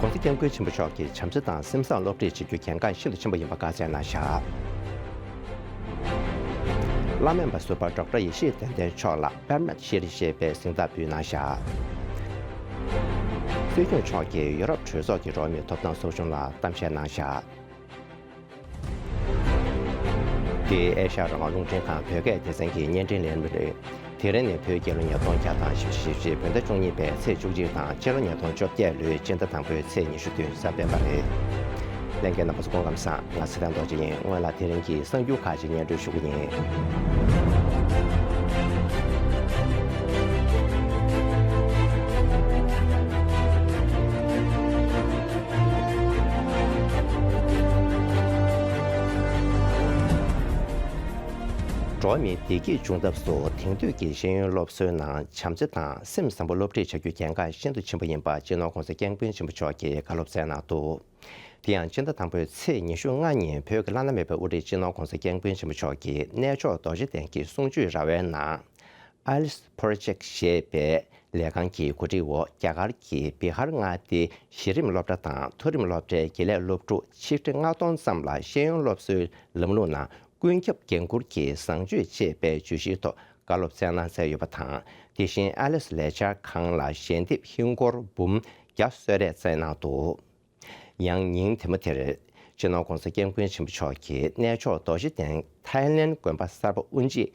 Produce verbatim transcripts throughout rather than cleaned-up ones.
༸གོང་ས་༸སྐྱབས་མགོན་ཆེན་པོ་མཆོག་གིས་བྱམས་བརྩེ་དང་སེམས་བཟང་སློབ་ཁྲིད་བྱེད་རྒྱུ་གལ་འགངས་ཤིན་ཏུ་ཆེན་པོ་ཡིན་པ་བཀའ་སྩལ་གནང་བཞག་བླ་སྨན་པ་ཟུར་པ་ཌོག་ཊར་ཡེ་ཤེས་དོན་ལྡན་མཆོག་ལ་པདྨ་ཤྲི་ཞེས་པའི་གཟེངས་རྟགས་འབུལ་གནང་བཞག་སྲིད་སྐྱོང་མཆོག་གིས་ཡོ་རོབ་གྲོས་ཚོགས་ཀྱི་འགྲོ་བ་མིའི་ཐོབ་ཐང་ཚོགས་ཆུང་ལ་གཏམ་བཤད་གནང་བཞག་འདི་ཨེ་ཤ་ཡ་རང་དབང་རླུང་འཕྲིན་ཁང་བོད་སྐད་སྡེ་ཚན་གྱི་བརྙན་འཕྲིན་ལས་རིམ་རེད། དེ་རིང་ནི་བོད་རྒྱལ་ལོ་ཉིས་སྟོང་བརྒྱ་དང་བཞི་བཅུ་ཞེ་བཞི། བོད་ཟླ་བཅུ་གཉིས་པའི་ཚེས་བཅུ་གཅིག་དང་། སྤྱི་ལོ་ཉིས་སྟོང་བཅོ་བརྒྱད་ལོའི་སྤྱི་ཟླ་དང་པོའི་ཚེས་ཉི་ཤུ་བདུན་གཟའ་སྤེན་པ་རེད། ལྷན་རྒྱས་རྣམ་པ་ཚོ་སྐུ་ཁམས་བཟང་། ང་ཚེ་བརྟན་རྡོ་རྗེ་ཡིན། སྔོན་ལ་དེ་རིང་གི་གསར་འགྱུར་ཁག་ཅིག་སྙན་སྒྲོན་ཞུ་གི་ཡིན། འགྲོ་བ་མིའི་བདེ་སྐྱིད་སྐྱོང་ཐབས་སུ་དེང་དུས་ཀྱི་ཤེས་ཡོན་སློབ་གསོའི་ནང་བྱམས་བརྩེ་དང་སེམས་བཟང་པོ་སློབ་ཁྲིད་བྱ་རྒྱུ་གལ་འགངས་ཤིན་ཏུ་ཆེན་པོ་ཡིན་པ་སྤྱི་ནོར་༸གོང་ས་༸སྐྱབས་མགོན་ཆེན་པོ་མཆོག་གིས་བཀའ་སློབ་སྩལ་གནང་འདུག་དེ་ཡང་སྤྱི་ཟླ་དང་པོའི་ཚེས་ཉི་ཤུ་ལྔ་ཉིན་བོད་ཀྱི་བླ་ན་མེད་པའི་དབུ་ཁྲིད་སྤྱི་ནོར་༸གོང་ས་༸སྐྱབས་མགོན་ཆེན་པོ་མཆོག་གིས་གནས་མཆོག་རྡོ་རྗེ་གདན་གྱི་གསུང་ཆོས་ར་བའི་ནང་། ཨེ་ལིས་པོ་རོ་ཇེག་ཞེས་པའི་ལས་ཁང་གི་གོ་སྒྲིག་འོག་རྒྱ་གར་གྱི་བི་ཧར་མངའ་སྡེའི་གཞི་རིམ་སློབ་གྲྭ་དང་མཐོ་རིམ་སློབ་གྲྭའི་དགེ་ལས་སློབ་ཕྲུག་ཆིག་ཁྲི་ལྔ་སྟོང་ཙམ་ལ་ཤེས་ཡོན་སློབ་གསོའི་ལམ་ལུགས་ནང་ཀུན་ཁྱབ་འགན་འཁུར་གྱི་བཟང་སྤྱོད་ཅེས་པའི་བརྗོད་གཞིའི་ཐོག་བཀའ་སློབ་སྩལ་གནང་མཛད་ཡོད་པ་དང་། དེ་བཞིན་ཨེ་ལིས་ལས་འཆར་ཁང་ལ་ཞལ་འདེབས་ཧིན་སྒོར་འབུམ་བརྒྱ་གསོལ་རས་སྩལ་གནང་འདུག་ཡང་ཉིན་དེ་མོ་དེར། སྤྱི་ནོར་༸གོང་ས་༸སྐྱབས་མགོན་ཆེན་པོ་མཆོག་གིས་གནས་མཆོག་རྡོ་རྗེ་གདན་ཐའི་ལེན་དགོན་པ་གསར་པ་དབུ་འབྱེད་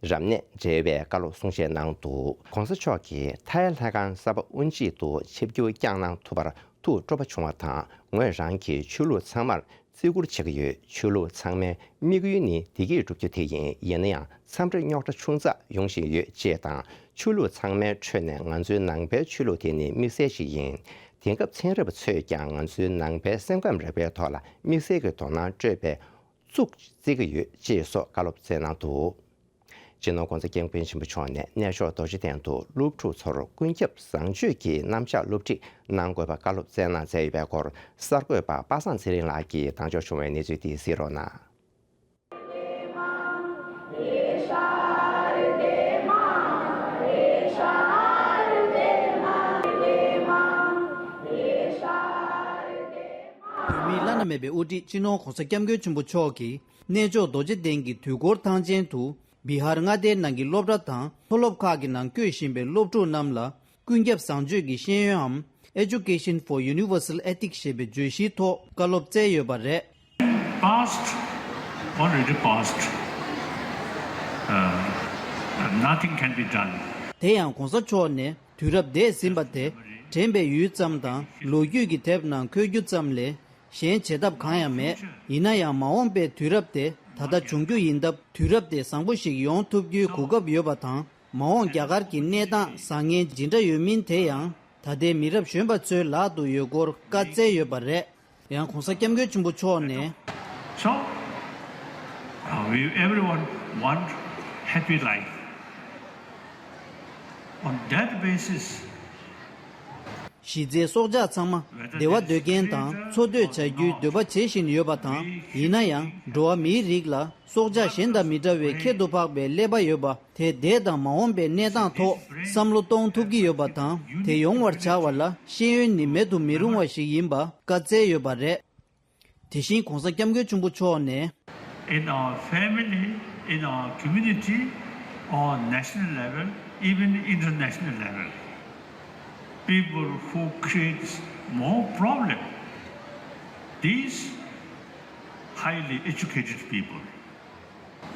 རབ་གནས་མཇལ་བའི་བཀའ་སློབ་གསུང་བཤད་གནང་འདུག ༸གོང་ས་མཆོག་གིས་ཐའི་ལྷ་ཁང་གསར་པ་དབུ་འབྱེད་དུ་ཆིབས་བསྒྱུར་བསྐྱངས་གནང་ཐུབ་པར་ཐུགས་སྤྲོ་པོ་བྱུང་བ་དང་། ངོས་རང་གིས་ཆོས་ལུགས་ཚང་མར་བརྩི་བཀུར་བྱེད་ཀྱི་ཡོད། ཆོས་ལུགས་ཚང་མའི་དམིགས་ཡུལ་ནི་བདེ་སྐྱིད་སྒྲུབ་རྒྱུ་དེ་ཡིན། ཡིན་ན་ཡང་། འཚམས་འདྲི་རྙོག་དྲ་ཆུང་ཙག་ཡོང་བཞིན་ཡོད་ཅེས་དང་། ཆོས་ལུགས་ཚང་མའི་ཁྲོད་ནས་ང་ཚོའི་ནང་པའི་ཆོས་ལུགས་དེ་ནི་དམིགས་བསལ་ཞིག་ཡིན། དེང་སྐབས་ཚན་རིག་པ་ཚོས་ཀྱང་ང་ཚོའི་ནང་པའི་སེམས་ཁམས་རིག་པའི་ཐོག་ལ་དམིགས་བསལ་གྱི་དོ་སྣང་སྤྲོད་པའི་གཙུག་བརྩི་གི་ཡོད་ཅེས་སོགས་བཀའ་སློབ་སྩལ་གནང་འདུག་སྤྱི་ནོར་༸གོང་ས་༸སྐྱབས་མགོན་ཆེན་པོ་མཆོག་ནས་གནས་མཆོག་རྡོ་རྗེ་གདན་དུ་སློབ་ཕྲུག་ཚོར་ཀུན་ཁྱབ་བཟང་སྤྱོད་ཀྱི་རྣམ་གཞག་སློབ་ཁྲིད་གནང་དགོས་པ་བཀའ་སློབ་སྩལ་གནང་མཛད་ཡོད་པའི་སྐོར་གསར་འགོད་པ་པ་སངས་ཚེ་རིང་ལགས་ཀྱིས་དང་འཇོག་བྱུང་བའི་གནས་ཚུལ་འདི་གཟིགས་རོགས་གནང་། བོད་མིའི་བླ་ན་མེད་པའི་དབུ་ཁྲིད་སྤྱི་ནོར་༸གོང་ས་༸སྐྱབས་མགོན་ཆེན་པོ་མཆོག་གིས་གནས་མཆོག་རྡོ་རྗེ་གདན་གྱི་དུས་འཁོར་ཐང་ཆེན་དུ་བི་ཧར་མངའ་སྡེའི་ནང་གི་སློབ་གྲྭ་དང་མཐོ་སློབ་ཁག་གི་ནང་བསྐྱོད་བཞིན་པའི་སློབ་ཕྲུག་རྣམས་ལ། ཀུན་ཁྱབ་བཟང་སྤྱོད་ཀྱི་ཤེས་ཡོན་འམ། Education for Universal Ethics ཞེས་པའི་བརྗོད་གཞིའི་ཐོག་བཀའ་སློབ་སྩལ་ཡོད་པ་རེད། Past, already past. Uh, nothing can be done. དེ་ཡང་གོང་ས་མཆོག་ནས་དུས་རབས་འདས་ཟིན་པ་དེ་དྲན་པའི་ཡུལ་ཙམ་དང་ལོ་རྒྱུས་ཀྱི་དེབ་ནང་འཁོད་རྒྱུ་ཙམ་ལས། གཞན་བྱེད་ཐབས་གང་ཡང་མེད། ཡིན་ན་ཡང་མ་འོངས་པའི་དུས་རབས་དེ་ད་ལྟ་བྱུང་རྒྱུ་ཡིན་སྟབས། དུས་རབས་དེ་བཟང་པོ་ཞིག་ཡོང་ཐུབ་རྒྱུའི་གོ་སྐབས་ཡོད་པ་དང་། མ་འོངས་རྒྱ་གར་གྱི་གནས་སྟངས་བཟང་ངན་ཇི་འདྲ་ཡོད་མིན་དེ་ཡང་ད་ལྟའི་མི་རབས་གཞོན་པ་ཚོའི་ལག་ཏུ་ཡོད་སྐོར་བཀའ་སྩལ་ཡོད་པ་རེད། ཡང་གོང་ས་སྐྱབས་མགོན་ཆེན་པོ་མཆོག་ནས། So, uh, we everyone want happy life. On that basis, གཞི་རྩའི་སྲོག་ཆགས་ཚང་མ་བདེ་བ་འདོད་མཁན་དང་འཚོ་སྡོད་བྱ་རྒྱུའི་འདོད་པ་བྱེད་བཞིན་ཡོད་པ་དང་། ཡིན་ན་ཡང་འགྲོ་བ་མིའི་རིགས་ལ་སྲོག་ཆགས་གཞན་དང་མི་འདྲ་བའི་ཁྱད་དུ་འཕགས་པའི་ཀླད་པ་ཡོད་པ་དེ། འདས་དང་མ་འོངས་པའི་གནས་སྟངས་ཐོག་བསམ་བློ་གཏོང་ཐུབ་ཀྱི་ཡོད་པ་དང་། དེ་ཡོང་བར་བྱ་བ་ལ་ཤེས་ཡོན་ནི་མེད་དུ་མི་རུང་བ་ཞིག་ཡིན་པ་བཀའ་སྩལ་ཡོད་པ་རེད། དེ་བཞིན་གོང་ས་སྐྱབས་མགོན་ཆེན་པོ་མཆོག་ནས། In our family, in our community, on national level, even international level, people who creates more problem, these highly educated people.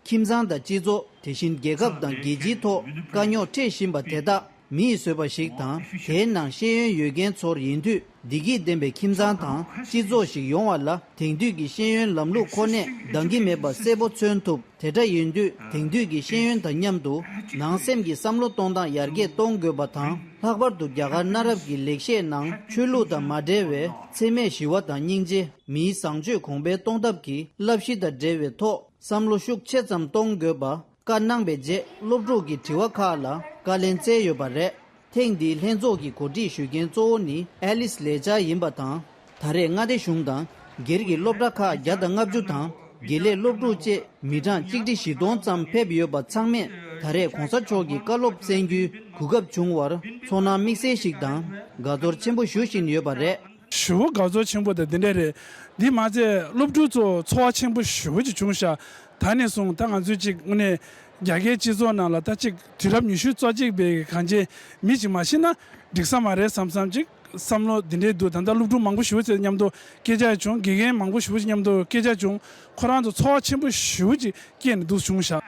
ཁྱིམ་ཚང་དང་སྤྱི་ཚོགས། དེ་བཞིན་རྒྱལ་ཁབ་དང་རྒྱལ་སྤྱིའི་ཐོག་དཀའ་རྙོག་འཕྲད་བཞིན་པ་དེ་དག་མིས་བཟོས་པ་ཞིག་དང་། དེའི་ནང་ཤེས་ཡོན་ཡོད་མཁན་ཚོར་ཡིན་དུས། བདེ་སྐྱིད་ལྡན་པའི་ཁྱིམ་ཚང་དང་སྤྱི་ཚོགས་ཤིག་ཡོང་བ་ལ། དེང་དུས་ཀྱི་ཤེས་ཡོན་ལམ་ལུགས་ཁོ་ནས་འདང་གི་མེད་པ་གསལ་པོ་མཚོན་ཐུབ། དེ་འདྲ་ཡིན་དུས། དེང་དུས་ཀྱི་ཤེས་ཡོན་དང་མཉམ་དུ་ནང་སེམས་ཀྱི་བསམ་བློ་གཏོང་སྟངས་ཡར་རྒྱས་གཏོང་དགོས་པ་དང་། ལྷག་པར་དུ་རྒྱ་གར་གནའ་རབས་ཀྱི་ལེགས་བཤད་ནང་ཆོས་ལུགས་དང་མ་འབྲེལ་བའི་འཚེ་མེད་ཞི་བ་དང་སྙིང་རྗེ། མིའི་བཟང་སྤྱོད་གོང་འཕེལ་གཏོང་ཐབས་ཀྱི་བསླབ་གཞི་དང་འབྲེལ་བའི་ཐོག་བསམ་བློ་ཤུགས་ཆེ་ཙམ་གཏོང་དགོས་པ། བཀའ་གནང་བའི་རྗེས། སློབ་ཕྲུག་གི་དྲི་བ་ཁག་ལ་བཀའ་ལན་སྩལ་ཡོད་པ་རེད། ཐེངས་འདིའི་ལྷན་ཚོགས་ཀྱི་གོ་སྒྲིག་ཞུ་མཁན་གཙོ་བོ་ནི་ཨེ་ལིས་ལས་འཆར་ཡིན་པ་དང་། ད་རེས་མངའ་སྡེ་གཞུང་དང་སྒེར་གྱི་སློབ་གྲྭ་ཁག་བརྒྱ་དང་ལྔ་བཅུ་དང་། དགེ་ལས་སློབ་ཕྲུག་བཅས་མི་གྲངས་གཅིག་ཁྲི་བཞི་སྟོང་ཙམ་ཕེབས་ཡོད་པ་ཚང་མས་ད་རེས་གོང་ས་མཆོག་གི་བཀའ་སློབ་གསན་རྒྱུའི་གོ་སྐབས་བྱུང་བར་ཚོར་སྣང་དམིགས་བསལ་ཞིག་དང་དགའ་ཚོར་ཆེན་པོ་ཞུ་བཞིན་ཡོད་པ་རེད། ཞེ་པོ་དགའ་ཚོར་ཆེན་པོ་དང་འདི་འདྲ་རེད། འདི་མ་ཚད་སློབ་ཕྲུག་ཚོ་ཚོར་བ་ཆེན་པོ་ཞེ་པོ་ཅིག་བྱུང་ཤག་ད་ནས་བཟུང་ད་ང་ཚོས་ཅིག་དངོས་གནས་རྒྱ་སྐད་སྤྱི་ཚོགས་ནང་ལ་ད་ཅིག་དུས་རབས་ཉི་ཤུ་རྩ་གཅིག་པའི་གང་ཅི་མི་ཅིག་མ་ཤེས་ན་འགྲིག་ས་མ་རེད་བསམ་བསམ་ཅིག་བསམ་བློ་འདི་འདྲའི་འདུག་ད་ལྟ་སློབ་ཕྲུག་མང་པོ་ཞེ་པོ་ཅིག་མཉམ་དུ་སྐད་ཆ་བྱུང་། དགེ་རྒན་མང་པོ་ཞེ་པོ་ཅིག་མཉམ་དུ་སྐད་ཆ་བྱུང་། ཁོ་རང་ཚོ་ཚོར་བ་ཆེན་པོ་ཞེ་པོ་ཅིག་སྐྱེས་ནས་འདུག་བྱུང་ཤག་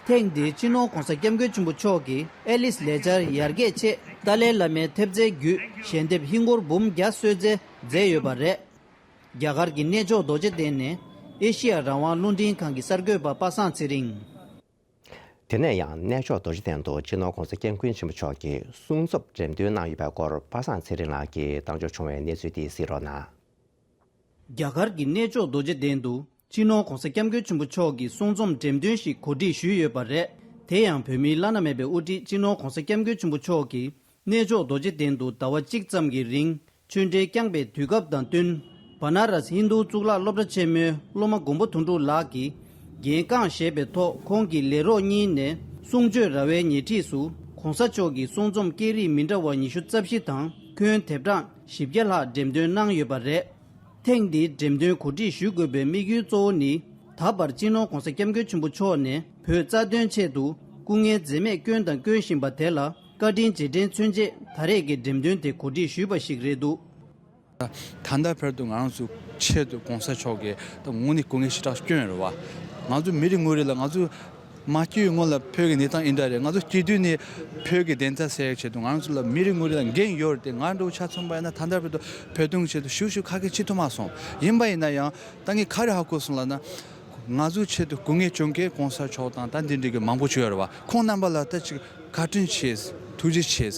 ཐེངས་འདིའི་སྤྱི་ནོར་༧གོང་ས་༧སྐྱབས་མགོན་ཆེན་པོ་མཆོག་གིས་ཨེ་ལིས་ལས་འཆར་ཡར་རྒྱས་ཆེད་ཏཱ་ལའི་བླ་མའི་ཐེབས་རྩའི་བརྒྱུད་ཞལ་འདེབས་ཧིན་སྒོར་འབུམ་བརྒྱ་གསོལ་སྩལ་མཛད་ཡོད་པ་རེད། རྒྱ་གར་གྱི་གནས་མཆོག་རྡོ་རྗེ་གདན་ནས་ཨེ་ཤི་ཡ་རང་དབང་རླུང་འཕྲིན་ཁང་གི་གསར་འགོད་པ་པ་སངས་ཚེ་རིང་། དེ་ནས་ཡང་གནས་མཆོག་རྡོ་རྗེ་གདན་དུ་སྤྱི་ནོར་༧གོང་ས་༧སྐྱབས་མགོན་ཆེན་པོ་མཆོག་གིས་གསུང་རྩོམ་འགྲེམས་སྟོན་གནང་ཡོད་པའི་སྐོར་པ་སངས་ཚེ་རིང་ལགས་ཀྱིས་བཏང་འབྱོར་བྱུང་བའི་གནས་ཚུལ་དེ་གཟིགས་རོགས་གནང་། རྒྱ་གར་གྱི་གནས་མཆོག་རྡོ་རྗེ་གདན་དུ་སྤྱི་ནོར་༧གོང་ས་༧སྐྱབས་མགོན་ཆེན་པོ་མཆོག་གིས་གསུང་རྩོམ་འགྲེམས་སྟོན་ཞིག་གོ་སྒྲིག་ཞུས་ཡོད་པ་རེད། དེ་ཡང་བོད་མིའི་བླ་ན་མེད་པའི་དབུ་ཁྲིད་སྤྱི་ནོར་༧གོང་ས་༧སྐྱབས་མགོན་ཆེན་པོ་མཆོག་གིས་གནས་མཆོག་རྡོ་རྗེ་གདན་དུ་ཟླ་བ་གཅིག་ཙམ་གྱི་རིང་ཆོས་འབྲེལ་བསྐྱངས་པའི་དུས་སྐབས་དང་བསྟུན། བ་ན་རས་ཧིན་རྡུ་གཙུག་ལག་སློབ་གྲྭ་ཆེན་མོའི་སློབ་མ་མགོན་པོ་དོན་གྲུབ་ལགས་ཀྱིས་འགན་རྐང་བཞེས་པའི་ཐོག་ཁོང་གི་ལས་རོགས་གཉིས་ནས་གསུང་ཆོས་ར་བའི་ཉེ་འཁྲིས་སུ་༧གོང་ས་མཆོག་གི་གསུང་རྩོམ་སྐད་རིགས་མི་འདྲ་བ་ཉི་ཤུ་རྩ་བཞི་དང་འཁོན་དེབ་གྲངས་བཞི་བརྒྱ་ལྷག་འགྲེམས་སྟོན་གནང་ཡོད་པ་རེད། ཐེངས་འདིའི་འགྲེམས་སྟོན་གོ་སྒྲིག་ཞུ་དགོས་པའི་དམིགས་ཡུལ་གཙོ་བོ་ནི། ད་བར་སྤྱི་ནོར་༧གོང་ས་༧སྐྱབས་མགོན་ཆེན་པོ་མཆོག་ནས་བོད་རྩ་དོན་ཆེད་དུ་སྐུ་ངལ་འཛེམས་མེད་བསྐྱོན་དང་སྐྱོན་བཞིན་པ་དེ་ལ་བཀའ་དྲིན་རྗེས་དྲན་མཚོན་ཆེད་ད་རེས་ཀྱི་འགྲེམས་སྟོན་དེ་གོ་སྒྲིག་ཞུས་པ་ཞིག་རེད་འདུག་ད་ལྟ་བར་དུ་ང་རང་ཚོ་ཆེད་དུ་༧གོང་ས་མཆོག་གིས་ད་དངོས་གནས་སྐུ་ངལ་ཞེ་དྲག་བསྐྱོན་ཡོད་རེད་བ། ང་ཚོ་མི་རེ་ངོ་རེ་ལ་ང་ཚོ་མ་སྐྱེས་སྔོན་ལ་བོད་ཀྱི་གནས་སྟངས་འདི་འདྲ་རེད། ང་ཚོ་སྐྱེས་དུས་ནས་བོད་ཀྱི་བདེན་མཐའ་གསལ་ཡག་ཆེད་དུ་ང་རང་ཚོ་ལ་མི་རེ་ངོ་རེ་ལ་འགན་ཡོད་རེད་དེ། ང་འདྲ་བོ་ཆ་མཚོན་པ་ཡིན་ན་ད་ལྟ་བར་དུ་བོད་དོན་གྱི་ཆེད་དུ་ཞུ་ཞུ་ཁ་སྐད་བྱེད་ཐུབ་མ་སོང་། ཡིན་པ་ཡིན་ན་ཡང་ད་ངས་ག་རེ་ཧ་གོ་སོང་ལབ་ན། ང་ཚོའི་ཆེད་དུ་སྐུ་ངལ་བསྐྱོན་མཁན་༧གོང་ས་མཆོག་དང་ད་འདི་འདྲ་གི་མང་པོ་ཅིག་ཡོད་རེད་བ། ཁོང་རྣམ་པ་ལ་ད་ཅིག་བཀའ་དྲིན་ཆེ། ཐུགས་རྗེ་ཆེ།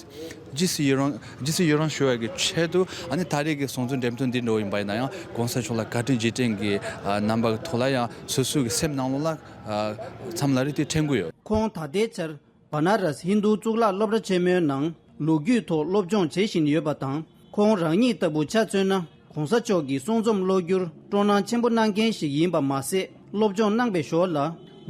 རྗེས་སུ་ཡི་རང་རྗེས་སུ་ཡི་རང་ཞུ་བ་གི་ཆེད་དུ་ཨ་ནི་ད་རེས་ཀྱི་གསུང་རྩོམ་འགྲེམས་སྟོན་འདི་འདྲ་བོ་ཡིན་པ་ཡིན་ན་ཡང་༧གོང་ས་མཆོག་ལ་བཀའ་དྲིན་རྗེས་དྲན་གྱི་ཨ་རྣམ་པ་གི་ཐོག་ལ་ཡང་སོ་སོ་གི་སེམས་ནང་ལོགས་ལ་ཨ་མཚམས་ལ་རེ་དེ་དྲན་གྱི་ཡོད། ཁོང་ད་ལྟའི་ཆར་བ་ན་རས་ཧིན་རྡུ་གཙུག་ལག་སློབ་གྲྭ་ཆེན་མོའི་ནང་ལོ་རྒྱུས་ཐོག་སློབ་སྦྱོང་བྱེད་བཞིན་ཡོད་པ་དང་། ཁོང་རང་ཉིད་ལྟ་བུ་ཆ་མཚོན་ན་༧གོང་ས་མཆོག་གི་གསུང་རྩོམ་ཀློག་རྒྱུར་སྤྲོ་སྣང་ཆེན་པོ་གནང་མཁན་ཞིག་ཡིན་པ་མ་ཟད། སློབ་སྦྱོང་གནང་པའི་ཞོར་ལ་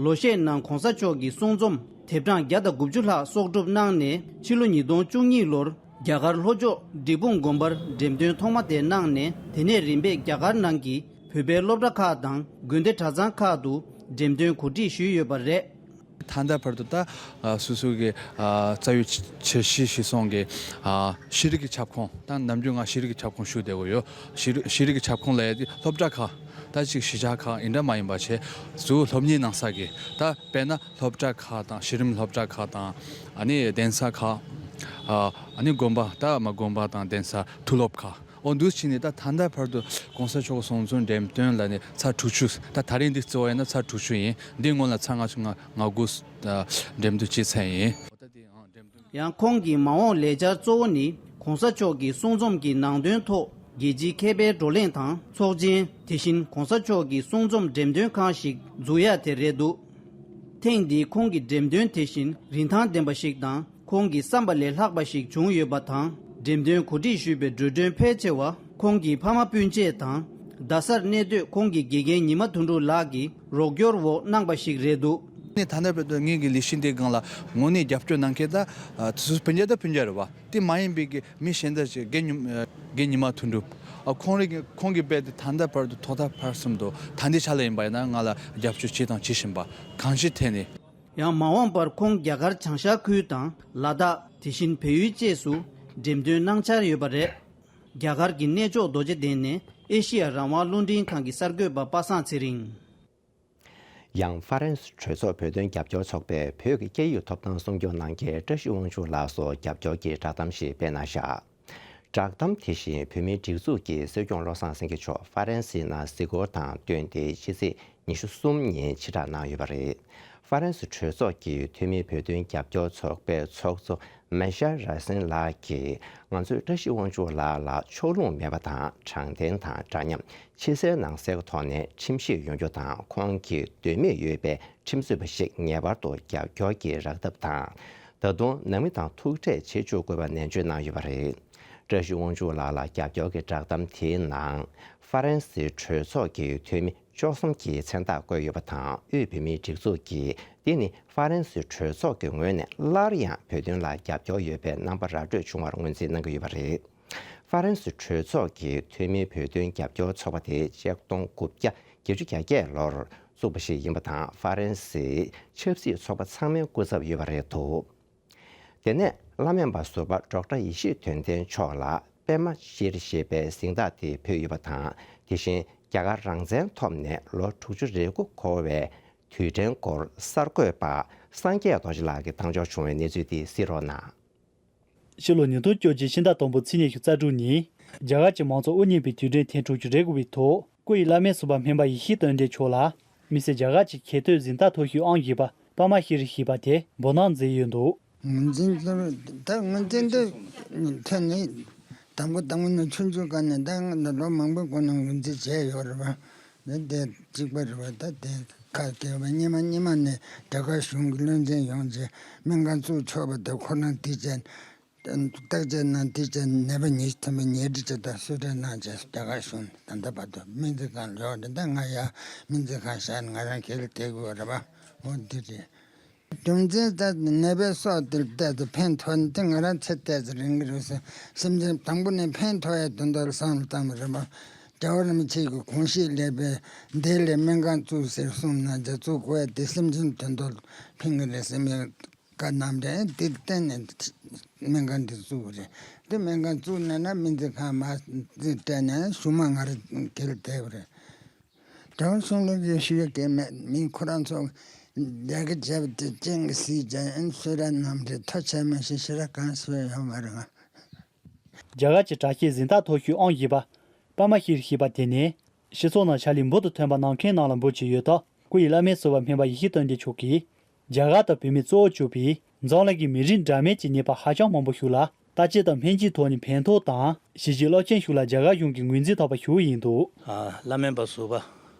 ལོ་ཤས་ནང་༧གོང་ས་མཆོག་གི་གསུང་རྩོམ་དེབ་གྲངས་བརྒྱ་དང་དགུ་བཅུ་ལྷག་གསོག་སྒྲུབ་གནང་ནས། ཕྱི་ལོ་ཉིས་སྟོང་བཅུ་གཉིས་ལོར་རྒྱ་གར་ལྷོ་ཕྱོགས་འབྲས་སྤུངས་དགོན་པར་འགྲེམས་སྟོན་ཐོག་མ་དེ་གནང་ནས། དེ་ནས་རིམ་པས་རྒྱ་གར་ནང་གི་བོད་པའི་སློབ་གྲྭ་ཁག་དང་དགོན་སྡེ་གྲྭ་ཚང་ཁག་ཏུ་འགྲེམས་སྟོན་གོ་སྒྲིག་ཞུས་ཡོད་པ་རེད། ད་ལྟ་བར་དུ་ད་ཨ་སོ་སོ་གི་ཨ་རྩ་བའི་ཆ་ཆ་གཞི་གཞི་བཟུང་གི་ཨ་ཤེས་རིག་གི་ཁྱབ་ཁོངས། ད་ནམ་རྒྱུན་ང་ཤེས་རིག་གི་ཁྱབ་ཁོངས་ཞུགས་བསྡད་ཡོད། ཤེས་རིག་ཤེས་རིག་གི་ཁྱབ་ཁོངས་ལ་ཡ་དེ་སློབ་གྲྭ་ཁག་ད་ཅིག་གཞིས་ཆགས་ཁག་ཡིན་འདྲ་མ་ཡིན་པ་བྱས་ཚུར་སློབ་གཉེར་གནང་ས་གི། ད་དཔེར་ན་སློབ་གྲྭ་ཁག་དང་། གཞི་རིམ་སློབ་གྲྭ་ཁག་དང་། ཨ་ནི་གདན་ས་ཁག་ཨ་ཨ་ནི་དགོན་པ། ད་མ་དགོན་པ་དང་གདན་ས་མཐོ་སློབ་ཁག་འོ་འདུག་བྱས་ནས་ད་ད་ལྟ་བར་དུ་༧གོང་ས་མཆོག་གི་གསུང་རྩོམ་འགྲེམས་སྟོན་ལ་ནི་ཚར་དྲུག་ཅུ། ད་ད་རིང་འདི་གཙོ་བོ་ཡིན་ན་ཚར་དྲུག་ཅུ་ཡིན། འདི་སྔོན་ལ་ཚར་ལྔ་བཅུ་ང་ལྔ་དགུ་འགྲེམས་སྟོན་བྱས་ཚར་ཡིན། ཡང་ཁོང་གི་མ་འོངས་ལས་འཆར་གཙོ་བོ་ནི་༧གོང་ས་མཆོག་གི་གསུང་རྩོམ་གྱི་ནང་དོན་ཐོག་རྒྱལ་སྤྱིའི་མཁས་པའི་བགྲོ་གླེང་དང་ཚོགས་ཆེན། དེ་བཞིན་༧གོང་ས་མཆོག་གི་གསུང་རྩོམ་འགྲེམས་སྟོན་ཁང་ཞིག་འཛུགས་ཡ་དེ་རེད་འདུག་ཐེངས་འདིའི་ཁོང་གི་འགྲེམས་སྟོན་དེ་བཞིན་རིན་ཐང་ལྡན་པ་ཞིག་དང་། ཁོང་གིས་བསམ་པ་ལས་ལྷག་པ་ཞིག་བྱུང་ཡོད་པ་དང་། འགྲེམས་སྟོན་གོ་སྒྲིག་ཞུས་པའི་འགྲོ་གྲོན་ཕལ་ཆེ་བ་ཁོང་གི་ཕ་མ་སྤུན་མཆེད་དང་། རྡ་སར་གནས་སྡོད་ཁོང་གི་དགེ་རྒན་ཉི་མ་དོན་གྲུབ་ལགས་ཀྱི་རོགས་སྐྱོར་འོག་གནང་པ་ཞིག་རེད་འདུག་ནས་ད་ལྟ་བར་དུ་ངེད་ཀྱི་ལས་གཞི་འདིའི་སྒང་ལ་དངོས་གནས་རྒྱབ་སྐྱོར་གནང་མཁན་ད་ཨ་སོ་སོ་སྤུན་ཀྱག་ད་སྤུན་ཀྱག་རེད་བ། དེ་མ་ཡིན་པའི་གི་མི་གཞན་དག་ཅིག་རྒན་ཉི་ཨ་རྒན་ཉི་མ་དོན་གྲུབ། ཨ་ཁོང་རེ་ཁོང་གིས་རྦད་དེ་ད་ལྟ་བར་དུ་ཐོག་མཐའ་བར་གསུམ་དུ་ད་ལྟའི་ཆ་ལ་ཡིན་པ་ཡིན་ན་ང་ལ་རྒྱབ་སྐྱོར་བྱས་དང་བྱེད་བཞིན་པ། གང་ཅིའི་ཐད་ནས། ཡང་མ་འོངས་པར་ཁོང་རྒྱ་གར་བྱང་ཤར་ཁུལ་དང་། ལ་དྭགས། དེ་བཞིན་བལ་ཡུལ་བཅས་སུ་འགྲེམས་སྟོན་གནང་འཆར་ཡོད་པ་རེད། རྒྱ་གར་གྱི་གནས་མཆོག་རྡོ་རྗེ་གདན་ནས་ཨེ་ཤི་ཡ་རང་དབང་རླུང་འཕྲིན་ཁང་གི་གསར་འགོད་པ་པ་སངས་ཚེ་རིང་། ཡང་ཧྥ་རན་སི་གྲོས་ཚོགས་བོད་དོན་རྒྱབ་སྐྱོར་ཚོགས་པས་བོད་ཀྱི་སྐད་ཡིག་ཐོབ་ཐང་སྲུང་སྐྱོབ་གནང་མཁན་བཀྲ་ཤིས་དབང་ཕྱུག་ལགས་སུ་རྒྱབ་སྐྱོར་གྱི་བསྒྲགས་གཏམ་ཞིག་སྤེལ་གནང་བཞག་བསྒྲགས་གཏམ་དེ་བཞིན་བོད་མིའི་སྒྲིག་འཛུགས་ཀྱི་སྲིད་སྐྱོང་བློ་བཟང་སེང་གེ་མཆོག་ཧྥ་རན་སིའི་ནང་གཟིགས་སྐོར་དང་བསྟུན་ཏེ་ཕྱི་ཚེས་ཉི་ཤུ་གསུམ་ཉིན་ཕྱིར་བསྒྲགས་གནང་ཡོད་པ་རེད། ཧྥ་རན་སི་གྲོས་ཚོགས་ཀྱི་འཐུས་མི་བོད་དོན་རྒྱབ་སྐྱོར་ཚོགས་པའི་ཚོགས་གཙོ་མེ་ཤར་ར་སིན་ལགས་ཀྱིས་ང་ཚོས་བཀྲ་ཤིས་དབང་ཕྱུག་ལགས་ལ་ཕྱོགས་ལྷུང་མེད་པ་དང་། དྲང་བདེན་དང་འདྲ་མཉམ། ཕྱི་གསལ་ནང་གསལ་གྱི་ཐོག་ནས་ཁྲིམས་ཞིབ་ཡོང་རྒྱུ་དང་། ཁོང་གིས་འདོད་མོས་ཡོད་པའི་ཁྲིམས་རྩོད་པ་ཞིག་ངེས་པར་དུ་རྒྱབ་སྐྱོར་གྱི་རག་ཐབས་དང་། ད་དུང་ནང་མི་དང་ཐུག་འཕྲད་བྱེད་བཅུག་དགོས་པ་ནན་བརྗོད་གནང་ཡོད་པ་རེད། བཀྲ་ཤིས་དབང་ཕྱུག་ལགས་ལ་རྒྱབ་སྐྱོར་གྱི་བསྒྲགས་གཏམ་དེའི་ནང་། ཧྥ་རན་སིའི་གྲོས་ཚོགས་ཀྱི་འཐུས་མི་བཅུ་གསུམ་གྱི་མཚན་རྟགས་བཀོད་ཡོད་པ་དང་། དབུས་བོད་མིའི་སྒྲིག་འཛུགས་ཀྱིས་འདི་ནི་ཧྥ་རན་སིའི་གྲོས་ཚོགས་ཀྱི་ངོས་ནས་སླར་ཡང་བོད་དོན་ལ་རྒྱབ་སྐྱོར་ཡོད་པའི་རྣམ་པ་ར་སྤྲོད་བྱུང་བར་ངོས་འཛིན་གནང་གི་ཡོད་པ་རེད། ཧྥ་རན་སི་གྲོས་ཚོགས་ཀྱི་འཐུས་མིའི་བོད་དོན་རྒྱབ་སྐྱོར་ཚོགས་པ་དེ་ཆིག་སྟོང་དགུ་བརྒྱ་བརྒྱད་ཅུ་གྱ་བརྒྱད་ལོར་བཙུགས་པ་ཞིག་ཡིན་པ་དང་། ཧྥ་རན་སིའི་ཆབ་སྲིད་ཚོགས་པ་ཚང་མའི་སྐུ་ཚབ་ཡོད་པ་རེད་འདུག་དེ་ནས་བླ་སྨན་པ་ཟུར་པ་ཌོག་ཊར་ཡེ་ཤེས་དོན་ལྡན་མཆོག་ལ་པདྨ་ཤྲཱི་ཞེས་པའི་གཟེངས་རྟགས་དེ་ཕུལ་ཡོད་པ་དང་། དེ་བཞིན་རྒྱ་གར་རང་བཙན་ཐོབ་ནས་ལོ་དྲུག་ཅུ་རེ་དགུ་འཁོར་བའི་དུས་དྲན་སྐོར་གསར་འགོད་པ་སངས་རྒྱས་རྡོ་རྗེ་ལགས་ཀྱིས་བཏང་འབྱོར་བྱུང་བའི་གནས་ཚུལ་དེ་གཟིགས་རོགས་གནང་། ཕྱི་ལོ་ཉིས་སྟོང་བཅོ་བརྒྱད་ཕྱི་ཟླ་དང་པོ་ཚེས་ཉི་ཤུ་རྩ་དྲུག་ཉིན། རྒྱ་གར་གྱི་མང་གཙོ་དབུ་བརྙེས་པའི་དུས་དྲན་ཐེངས་དྲུག་ཅུ་རེ་དགུ་པའི་ཐོག་སྐུ་ཡི་བླ་སྨན་ཟུར་པ་སྨན་པ་ཡེ་ཤེས་དོན་ལྡན་མཆོག་ལ། མི་སེར་རྒྱ་གར་གྱི་ཁྱད་ཐོས་གཟེངས་རྟགས་མཐོ་ཤོས་ཨང་བཞི་པ་པདྨ་ཤྲཱི་ཞེས་པ་དེ་འབུལ་གནང་མཛད་ཡོད་འདུག་ངོས་འཛིན་ད་ངོས་འཛིན་དུ་ཐོན་ནས་དང་པོ་དང་པོ་ནས་ཆུང་ཆུང་སྒང་ནས་ད་ང་ལོ་མང་པོའི་གོང་ནས་ངོས་འཛིན་བྱས་ཡོད་རེད་པ། དེ་གཅིག་པ་རེད་པ། ད་དེ་ཁ་སྐད་པ་སྔོན་མ་སྔོན་མ་ནས་རྒྱ་གར་གཞུང་གི་བློན་ཆེན་ཡོང་རྗེས་སྨན་ཁང་བཙུགས་ཆོག་པ་དེ་ཁོ་རང་དེ་བྱས། བརྟག་དཔྱད་གནང་། དེ་བྱས་ནད་པ་ཉེ་ཐོན་པ་ཉལ་ཁྲི་བྱས་དང་གསོལ་སྟོན་གནང་བྱས་རྒྱ་གར་གཞུང་ད་ལྟ་བར་དུ་སྨན་རྩིས་ཁང་ལོག་རེད། ད་ང་ཡ་སྨན་རྩིས་ཁང་བཞག་ང་རང་གལ་དེ་དགོས་རེད་པ། འོ་འདི་རེད། རྒྱུ་མཚན་ད་ནད་པའི་སྲོག་དེ་བལྟས་ཏེ་ཕན་ཐོགས་ནས་ང་རང་ཚེ་ཏོག་ཙམ་རིང་གི་རེད་ཟེར། སེམས་ཅན་དང་པོ་ནས་ཕན་ཐོགས་ཡ་དོན་དག་ལ་བསམ་བློ་བཏང་བ་རེད་པ། རྒྱལ་བ་རིན་པོ་ཆེ་གི་དགོངས་གཞི་ལས་པའི་འདི་ལས་སྨན་ཁང་བཙུགས་ཟེར་གསུངས་ན་རྒྱ་བཙུགས་དགོས་ཡ་དེ་སེམས་ཅན་དོན་དག་ལ་ཕན་གི་རེད་ཟེར་མི། བཀའ་གནང་རེད། དེ་བརྟེན་ནས་སྨན་ཁང་འདི་བཙུགས་པ་རེད། དེ་སྨན་ཁང་བཙུགས་ནས་ན་སྨན་རྩིས་ཁང་མ་རྩིས་སྤྲད་ནས་གཞུག་མ་ང་རང་འགན་བསྡད་པ་རེད། དྲང་གཞུང་ལུགས་ཀྱི་ཞུ་ཡ་གལ་མེད། མི་ཁོ་རང་ཚོ་ལས་ཀ་བྱས་པ་དེ་སྤྱན་གྱིས་གཟིགས་ཀྱང་གསོལ་རས་གནང་རེད། ཐོ་ཆད་མ་ཤེས་ཞེ་དྲག་གང་ཞུ་ཡ་ཡོད་མ་རེད་ང་། རྒྱ་གར་གྱི་དྲག་ཤེས་གཟེངས་རྟགས་མཐོ་ཤོས་ཨང་བཞི་པ་པདྨ་ཤྲཱི་ཞེས་པ་དེ་ནི། སྤྱི་ཚོགས་ནང་ཕྱག་ལས་འབུར་དུ་ཐོན་པ་གནང་མཁན་རྣམས་ལ་འབུལ་གྱི་ཡོད་སྟབས། སྐུ་ཡི་བླ་སྨན་ཟུར་པ་སྨན་པ་ཡེ་ཤེས་དོན་ལྡན་མཆོག་གིས། རྒྱ་གར་དང་བོད་མིས་གཙོ་བོ་གྱུར་པའི་འཛམ་གླིང་གི་མི་རིགས་འདྲ་མིན་གྱི་ཉེས་པ་ཧ་ཅང་མང་པོ་ཞིག་ལ་བརྟག་དཔྱད་དང་སྨན་བཅོས་ཐོག་ནས་ཕན་ཐོགས་དང་། གཞིས་བྱེས་སློབ་ཆེན་ཞིག་ལ་རྒྱ་གར་གཞུང་གིས་ངོས་འཛིན་ཐོབ་པ་ཞིག་ཡིན་འདུག་ཨ། བླ་སྨན་པ་ཟུར་པ་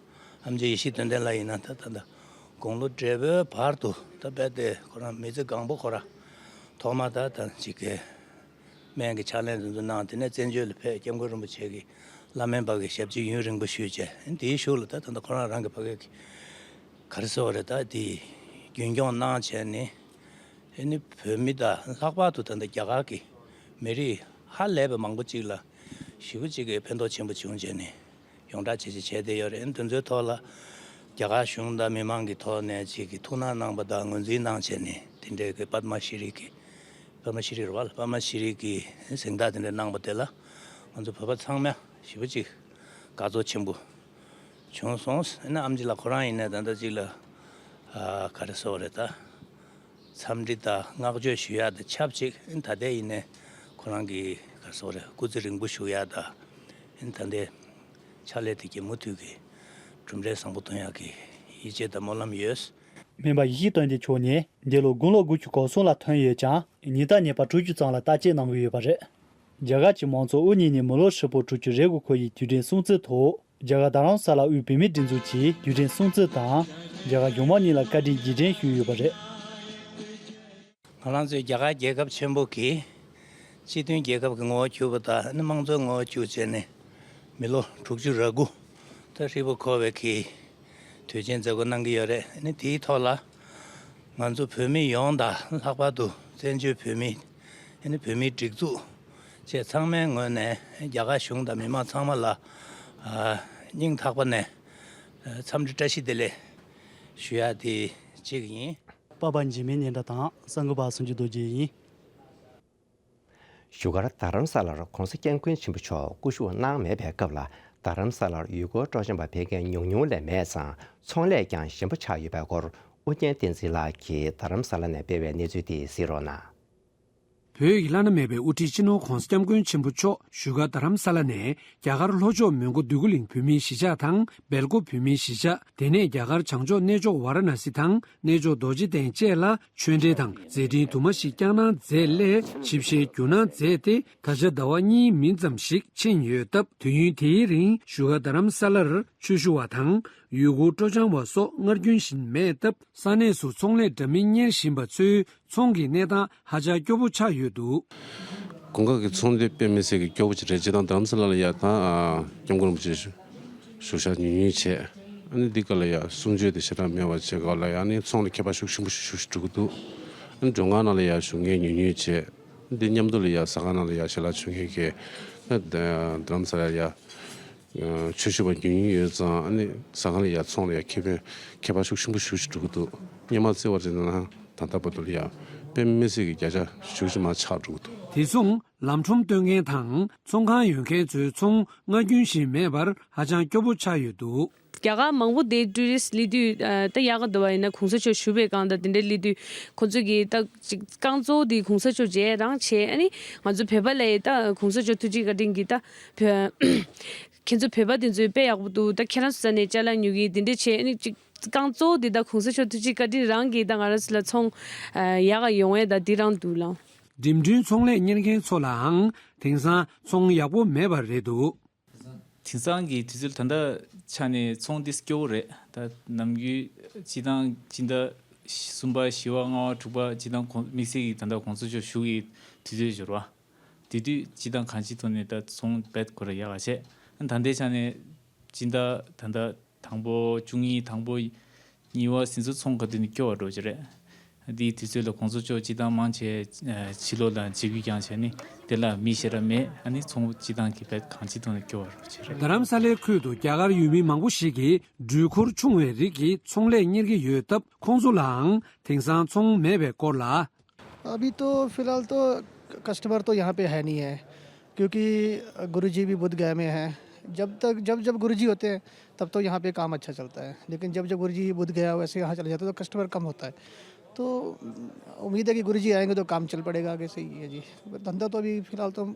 ཨེམ་ཆི་ཡེ་ཤེས་དོན་ལྡན་ལགས་ཡིན་ན། ད་ད་ད་དགུང་ལོ་བགྲེས་པོའི་བར་དུ་ད་རྦད་དེ་ཁོ་རང་མི་ཚེ་གང་པོ་ཁོ་རང་ཐོག་མ་ད་ད་ཅིག་གི་སྨན་གྱི་ཕྱག་ལེན་དེ་ཚོ་གནང་། དེ་ནས་བཙན་བྱོལ་ལ་ཕེབས། སྐྱབས་མགོན་རིན་པོ་ཆེ་གི་བླ་སྨན་པ་གི་ཞབས་ཕྱི་ཡུན་རིང་པོ་ཞུས་བྱས། དེའི་གཞུག་ལ་ད་ད་ལྟ་ཁོ་རང་རང་གི་ཕ་གི་ག་རེ་ཟེར་བ་རེད། ད་དེ་རྒྱུན་སྐྱོང་གནང་བྱས་ནས། ཨེ་ནི་བོད་མི་དང་ལྷག་པར་དུ་ད་ལྟ་རྒྱ་གར་གྱི་མི་རིགས་ཧ་ལས་པའི་མང་པོ་ཅིག་ལ་ཞེ་པོ་ཅིག་གི་ཕན་ཐོགས་ཆེན་པོ་བྱུང་བྱས་ནས་ཡོངས་གྲགས་བྱས་བྱས་བྱས་བསྡད་ཡོད་རེད། ཨེ་ནི་དེ་ཚོའི་ཐོག་ལ་རྒྱ་གར་གཞུང་དང་མི་མང་གི་ཐོག་ནས་ཅིག་གི་ཐུགས་སྣང་གནང་པ་དང་ངོས་འཛིན་གནང་བྱས་ནས་དེ་འདྲའི་གི་པདྨ་ཤྲཱི་གི་པདྨ་ཤྲཱི་རེད་པ། པདྨ་ཤྲཱི་གི་གཟེངས་རྟགས་དེ་འདྲ་གནང་པ་དེ་ལ་ང་ཚོ་བོད་པ་ཚང་མ་ཞེ་པོ་ཅིག་དགའ་ཚོར་ཆེན་པོ་བྱུང་སོང་། ཨེ་ནི་ཨེམ་ཆི་ལགས་ཁོ་རང་ཡིན་ནའི་ད་ལྟ་ཅིག་ལ་ཨ་ག་རེ་ཟེར་བ་རེད། ད་འཚམས་འདྲི་དང་བསྔགས་བརྗོད་ཞུ་ཡག་དང་ཆབས་ཅིག་ཨེ་ནི་ད་ལྟ་ཡིན་ནའི་ཁོ་རང་གི་ག་རེ་ཟེར་བ་རེད། སྐུ་ཚེ་རིང་པོ་བཞུགས་ཡག་དང་། ཨེ་ནི་ད་ལྟའི་ཕྱག་ལས་དེ་གའི་མུ་མཐུད་ཀྱི་གྲུབ་འབྲས་བཟང་པོ་ཐོན་ཡག་གི་ཡིད་ཆེས་དང་སྨོན་ལམ་ཡོད། སྨན་པ་ཡེ་ཤེས་དོན་ལྡན་མཆོག་ནི་འདས་ལོ་དགུང་ལོ་དགུ་བཅུ་གོ་གསུམ་ལ་ཐོན་ཡོད་ཀྱང་། ཉིན་ལྟར་ཉེས་པ་དྲུག་ཅུ་ཙམ་ལ་བརྟག་དཔྱད་གནང་གི་ཡོད་པ་རེད། རྒྱ་གར་གྱི་མང་གཙོ་དབུ་བརྙེས་ནས་མི་ལོ་ཧྲིལ་པོ་དྲུག་ཅུ་རེ་དགུ་འཁོར་བའི་དུས་དྲན་སྲུང་བརྩིའི་ཐོག་རྒྱ་གར་རྡ་རམ་ས་ལ་དབུས་བོད་མིའི་སྒྲིག་འཛུགས་ཀྱིས་དུས་དྲན་སྲུང་བརྩི་དང་། རྒྱ་གར་གཞུང་མང་གཉིས་ལ་བཀའ་དྲིན་རྗེས་དྲན་ཞུས་ཡོད་པ་རེད། ང་རང་ཚོའི་རྒྱ་གར་རྒྱལ་ཁབ་ཆེན་པོ་གི་སྤྱི་མཐུན་རྒྱལ་ཁབ་ཀྱི་ངོ་བོ་གྱུར་པ་དང་། ཨ་ནི་དམངས་གཙོའི་ངོ་བོ་གྱུར་བྱས་ནས་མི་ལོ་དྲུག་ཅུ་རེ་དགུ་ད་ཧྲིལ་པོ་འཁོར་བའི་གི་དུས་ཆེན་མཛད་སྒོ་གནང་གི་ཡོད་རེད། ཨ་ནི་དེའི་ཐོག་ལ་ང་ཚོ་བོད་མི་ཡོངས་དང་། ལྷག་པར་དུ་བཙན་བྱོལ་བོད་མི། ཨ་ནི་བོད་མིའི་སྒྲིག་འཛུགས་བཅས་ཚང་མའི་ངོས་ནས་རྒྱ་གར་གཞུང་དང་མི་མང་ཚང་མ་ལ་ཨ་སྙིང་ཐག་པ་ནས་ཨ་འཚམས་འདྲི་བཀྲ་ཤིས་བདེ་ལེགས་ཞུ་ཡག་དེ་གཅིག་ཡིན། པ་པ་འཇིགས་མེད་སྙན་གྲགས་དང་གསར་འགོད་པ་སངས་རྒྱས་རྡོ་རྗེ་ཡིན། བཞུགས་སྒར་རྡ་རམ་ས་ལར་༸གོང་ས་༸སྐྱབས་མགོན་ཆེན་པོ་མཆོག་སྐུ་བཞུགས་གནང་མེད་པའི་སྐབས་ལ། རྡ་རམ་ས་ལར་ཡུལ་སྐོར་སྤྲོ་འཆམ་པ་ཕལ་སྐད་ཉུང་ཉུང་ལས་མེད་ཙང་། ཚོང་ལས་ཀྱང་ཞན་པོ་ཆགས་ཡོད་པའི་སྐོར་ཨུ་རྒྱན་བསྟན་འཛིན་ལགས་ཀྱིས་རྡ་རམ་ས་ལ་ནས་སྤེལ་བའི་གནས་ཚུལ་དེ་གཟིགས་རོགས་གནང་། བོད་ཀྱི་བླ་ན་མེད་པའི་དབུ་ཁྲིད་སྤྱི་ནོར་༸གོང་ས་༸སྐྱབས་མགོན་ཆེན་པོ་མཆོག་བཞུགས་སྒར་རྡ་རམ་ས་ལ་ནས་རྒྱ་གར་ལྷོ་ཕྱོགས་མོན་གྷོ་འདོད་རྒུ་གླིང་བོད་མིའི་གཞིས་ཆགས་དང་སྦེལ་ཀོབ་བོད་མིའི་གཞིས་ཆགས། དེ་ནས་རྒྱ་གར་བྱང་ཕྱོགས་གནས་མཆོག་ཝཱ་ར་ཎ་སི་དང་གནས་མཆོག་རྡོ་རྗེ་གདན་བཅས་ལ་ཆོས་འབྲེལ་དང་མཛད་འཕྲིན་དུ་མ་ཞིག་བསྐྱངས་གནང་མཛད་སླད། ཆིབས་ཞལ་བསྒྱུར་གནང་མཛད་དེ། ད་ཆ་ཟླ་བ་གཉིས་མིན་ཙམ་ཞིག་ཕྱིན་ཡོད་སྟབས། དུས་ཡུན་དེའི་རིང་བཞུགས་སྒར་རྡ་རམ་ས་ལར་ཆོས་ཞུ་བ་དང་ཡུལ་སྐོར་སྤྲོ་འཆམ་བ་སོགས་སྔར་རྒྱུན་བཞིན་མེད་སྟབས། ས་གནས་སུ་ཚོང་ལས་འདྲ་མིན་གཉེར་བཞིན་པ་ཚོའི་ཚོང་གི་གནས་སྟངས་ཧ་ཅང་སྐྱོ་པོ་ཆགས་ཡོད་འདུག་དགུན་ཁ་གི་ཚོང་དེ་དཔེ་མི་སྲིད་ཀྱི་སྐྱོ་པོ་ཅིག་རེད། སྤྱིར་བཏང་རྡ་རམ་ས་ལ་ལ་ཡ་ད་ཨ་སྐྱབས་མགོན་རིན་པོ་ཆེ་བཞུགས་ཤག་ཉུང་ཉུང་བྱས། ཨ་ནི་འདི་ག་ལ་ཡ་གསུང་ཆོས་དེ་ཞེ་དྲག་མེད་པ་བྱས་ག་ལ་ཡ། ཨ་ནི་ཚོང་ལ་ཁྱད་པར་ཤུགས་ཆེན་པོ་ཞིག་ཞུགས་ཤིག་འགྲོ་གི་འདུག་ཨ་ནི་མགྲོན་ཁང་ནང་ལ་ཡ་བཞུགས་མཁན་ཉུང་ཉུང་བྱས། འདི་མཉམ་དུ་ལ་ཡ་ཟ་ཁང་ནང་ལ་ཡ་ཞལ་ལག་མཆོད་མཁན་གྱི་ད་རྡ་རམ་ས་ལ་ཡ་ཆོས་ཞུ་བ་ཉུང་ཉུང་ཡོད་ཙང་། ཨ་ནི་ཟ་ཁང་ལ་ཡ་ཚོང་ལ་ཡ་ཁེ་ཕན་ཁྱད་པར་ཤུགས་ཆེན་པོ་ཞེ་པོ་ཅིག་འགྲོ་གི་འདུག་སྔོན་མ་བརྩི་བ་བྱས་ན་ད་ལྟ་བར་དུ་ལ་ཡ་དཔེ་མི་སྲིད་ཀྱི་བརྒྱ་ཆ་ཞེ་པོ་ཅིག་མར་ཆག་འགྲོ་གི་འདུག་དེ་མཚུངས་ལམ་ཁྲོམ་སྟོན་མཁན་དང་ཚོང་ཁང་ཡོད་མཁན་ཚོའི་ཚོང་སྔར་རྒྱུན་བཞིན་མེད་པར་ཧ་ཅང་སྐྱོ་པོ་ཆགས་ཡོད་འདུག་རྒྱ་གར་མང་པོ་དེ་ཊུ་རི་སི་སླེབས་དུས་ཨ་ད་ཡག་ག་འདུག་བ། ཡིན་ན་གོང་ས་མཆོག་བཞུགས་པའི་སྒང་དང་དེ་འདྲའི་སླེབས་དུས་ཁོང་ཚོ་གིས་ད་ཅིག་རྐང་གཙོ་བོ་དེ་གོང་ས་མཆོག་མཇལ་རང་བྱས། ཨ་ནི་ང་ཚོ་བོད་པ་ལ་ཡི་ད་གོང་ས་མཆོག་ཐུགས་རྗེ་བཀའ་དྲིན་གྱིས་ད་བོད་ཁྱེད་ཚོ་བོད་པ་དེ་ཚོས་དཔེ་ཡག་པོ་འདུག་ད་ཁྱེད་རང་ཚོ་ས་ནས་ཅ་ལག་ཉོ་གི་དེ་འདྲ་བྱས། ཨ་ནི་ཅིག་རྐང་གཙོ་བོ་དེ་ད་གོང་ས་མཆོག་ཐུགས་རྗེ་བཀའ་དྲིན་རང་གིས་ད་ང་རང་ཚོ་ལ་ཚོང་ཨ་ཡག་ག་ཡོང་ཡས་ད་དེ་རང་འདུག་ལགས། འགྲིམ་འགྲུལ་ཚོང་ལས་གཉེར་མཁན་ཚོ་ལའང་དེང་སང་ཚོང་ཡག་པོ་མེད་པ་རེད་འདུག་དེང་སང་གི་དུས་ཚོད་ད་ལྟ་ཆ་ནས་ཚོང་འདི་སྐྱོ་བོ་རེད། ད་ནམ་རྒྱུན་སྤྱི་བཏང་སྤྱི་ཟླ་གསུམ་པ་བཞི་པ་ལྔ་པ་དྲུག་པ་སྤྱི་བཏང་གོང་དམིགས་བསལ་གྱི་ད་ལྟ་གོང་ས་མཆོག་བཞུགས་ཀྱི་དུས་ཚོད་འབྱོར་བ། དེ་དུས་སྤྱི་བཏང་གང་ཅིའི་ཐོག་ནས་ད་ཚོང་རྦད་ཁོ་ར་ཡག་ག་བྱས། ད་ལྟའི་ཆ་ནས་སྤྱི་ཟླ་ད་ལྟ་དང་པོ་བཅུ་གཉིས་དང་པོ་གཉིས་པ་ཟིན་ཚོ་ཚོང་ག་དུས་ནས་སྐྱོ་བ་འགྲོ་གི་རེད། འདིའི་དུས་ཚོད་ལ་གོང་ས་མཆོག་སྤྱི་བཏང་མང་ཆེ་ཕྱི་ལོགས་ལ་མཇལ་ཁུལ་ཀྱང་བྱས་ནས་དེ་ལ་མི་ཞེ་དྲག་མེད། ཨ་ནི་ཚོང་སྤྱི་བཏང་གི་རྦད་གང་ཅིའི་ཐོག་ནས་སྐྱོ་བ་རུ་བྱེད་རེད། རྡ་རམ་ས་ལའི་ཁུལ་དུ་རྒྱ་གར་ཡུལ་མི་མང་པོ་ཞིག་གིས་འགྲུལ་འཁོར་ཆུང་བའི་རིགས་ཀྱི་ཚོང་ལས་གཉེར་གྱི་ཡོད་སྟབས། ཁོང་ཚོ་ལའང་དེང་སང་ཚོང་མེད་པའི་སྐོར་ལ། अभी तो फिलहाल तो कस्टमर तो यहाँ पे है नहीं है, क्योंकि गुरुजी भी बोध गया में है। जब तक जब जब गुरुजी होते हैं तब तो यहाँ पे काम अच्छा चलता है, लेकिन जब जब गुरुजी बोध गया वैसे यहाँ चले जाते हैं तो कस्टमर कम होता है। तो उम्मीद है कि गुरुजी आएंगे तो काम चल पड़ेगा आगे से। ये जी, धंधा तो अभी फिलहाल तो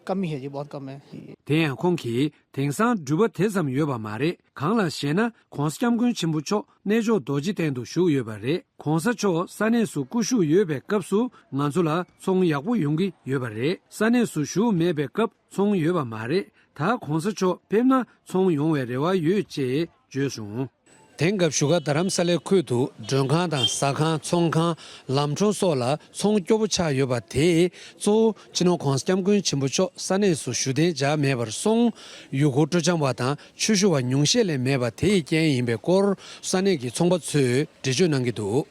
कम ही है जी, बहुत कम है। དེ་ཡང་ཁོང་གིས་དེང་སང་འགྲུལ་པ་དེ་ཙམ་ཡོད་པ་མ་རེད། གང་ལགས་ཞེ་ན་༧གོང་ས་༧སྐྱབས་མགོན་ཆེན་པོ་མཆོག་གནས་མཆོག་རྡོ་རྗེ་གདན་དུ་བཞུགས་ཡོད་པ་རེད། ༧གོང་ས་མཆོག་ས་གནས་སུ་སྐུ་བཞུགས་ཡོད་པའི་སྐབས་སུ་ང་ཚོ་ལ་ཚོང་ཡག་པོ་ཡོང་གི་ཡོད་པ་རེད། ས་གནས་སུ་བཞུགས་མེད་པའི་སྐབས་ཚོང་ཡོད་པ་མ་རེད། ད་༧གོང་ས་མཆོག་ཕེབས་ན་ཚོང་ཡོང་བའི་རེ་བ་ཡོད་ཅེས་བརྗོད་སོང་། དེང་སྐབས་བཞུགས་སྒར་རྡ་རམ་ས་ལའི་ཁུལ་དུ་མགྲོན་ཁང་དང་ཟ་ཁང་། ཚོང་ཁང་། ལམ་གྲོང་སོགས་ལ་ཚོང་སྐྱོ་པོ་ཆགས་ཡོད་པ་དེས་གཙོ་བོ་སྤྱི་ནོར་༧གོང་ས་༧སྐྱབས་མགོན་ཆེན་པོ་མཆོག་ས་གནས་སུ་བཞུགས་གདན་འཇགས་མེད་པར་སོང་། ཡུལ་སྐོར་སྤྲོ་འཆམ་པ་དང་ཆོས་ཞུ་བ་ཉུང་ཤས་ལས་མེད་པ་དེ་ཡི་རྐྱེན་ཡིན་པའི་སྐོར་ས་གནས་ཀྱི་ཚོང་པ་ཚོས་འགྲེལ་བརྗོད་གནང་གི་འདུག།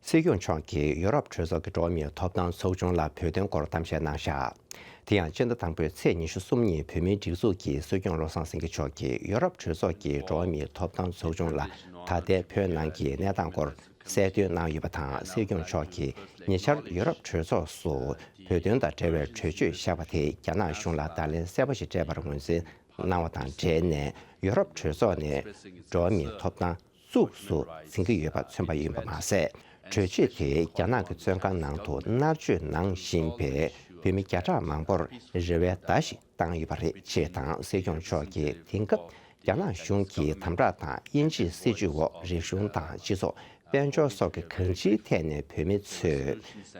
སྲིད་སྐྱོང་མཆོག་གིས་ཡོ་རོབ་གྲོས་ཚོགས་ཀྱི་འགྲོ་བ་མིའི་ཐོབ་ཐང་ཚོགས་ཆུང་ལ་བོད་དོན་སྐོར་གཏམ་བཤད་གནང་བཞག། དེ་ཡང་སྤྱི་ཟླ་དང་པོའི་ཚེས་ཉི་ཤུ་གསུམ་ཉིན་བོད་མིའི་སྒྲིག་འཛུགས་ཀྱི་སྲིད་སྐྱོང་བློ་བཟང་སེང་གེ་མཆོག་གིས་ཡོ་རོབ་གྲོས་ཚོགས་ཀྱི་འགྲོ་བ་མིའི་ཐོབ་ཐང་ཚོགས་ཆུང་ལ་ད་ལྟའི་བོད་ནང་གི་གནས་སྟངས་སྐོར་གསལ་སྟོན་གནང་ཡོད་པ་དང་། སྲིད་སྐྱོང་མཆོག་གིས་ཉེ་ཆར་ཡོ་རོབ་གྲོས་ཚོགས་སུ་བོད་དོན་དང་འབྲེལ་བའི་གྲོས་ཆོད་བཞག་པ་དེས་རྒྱ་ནག་གཞུང་ལ་བརྡ་ལན་གསལ་པོ་ཞིག་སྤྲད་པར་ངོས་འཛིན་གནང་བ་དང་འབྲེལ་ནས། ཡོ་རོབ་གྲོས་ཚོགས་ནས་འགྲོ་བ་མིའི་ཐོབ་ཐང་གཙིགས་སུ་འཛིན་གྱི་ཡོད་པ་མཚོན་པ་ཡིན་པ་མ་ཟད། གྲོས་ཆོད་དེས་རྒྱ་ནག་གི་བཙོན་ཁང་ནང་དུ་མནར་གཅོད་གནང་བཞིན་པའི་བོད་མི་བརྒྱ་ཕྲག་མང་པོར་རེ་བའི་བརྡ་ཞིག་བཏང་ཡོད་པ་རེད་ཅེས་དང་། སྲིད་སྐྱོང་མཆོག་གིས་དེང་སྐབས་རྒྱ་ནག་གཞུང་གིས་དམ་དྲག་དང་དབྱིན་ཇིའི་སྲིད་བྱུས་འོག་རིག་གཞུང་དང་སྤྱི་ཚོགས། དཔལ་འབྱོར་སོགས་ཀྱི་གང་ཅིའི་ཐད་ནས་བོད་མི་ཚོས་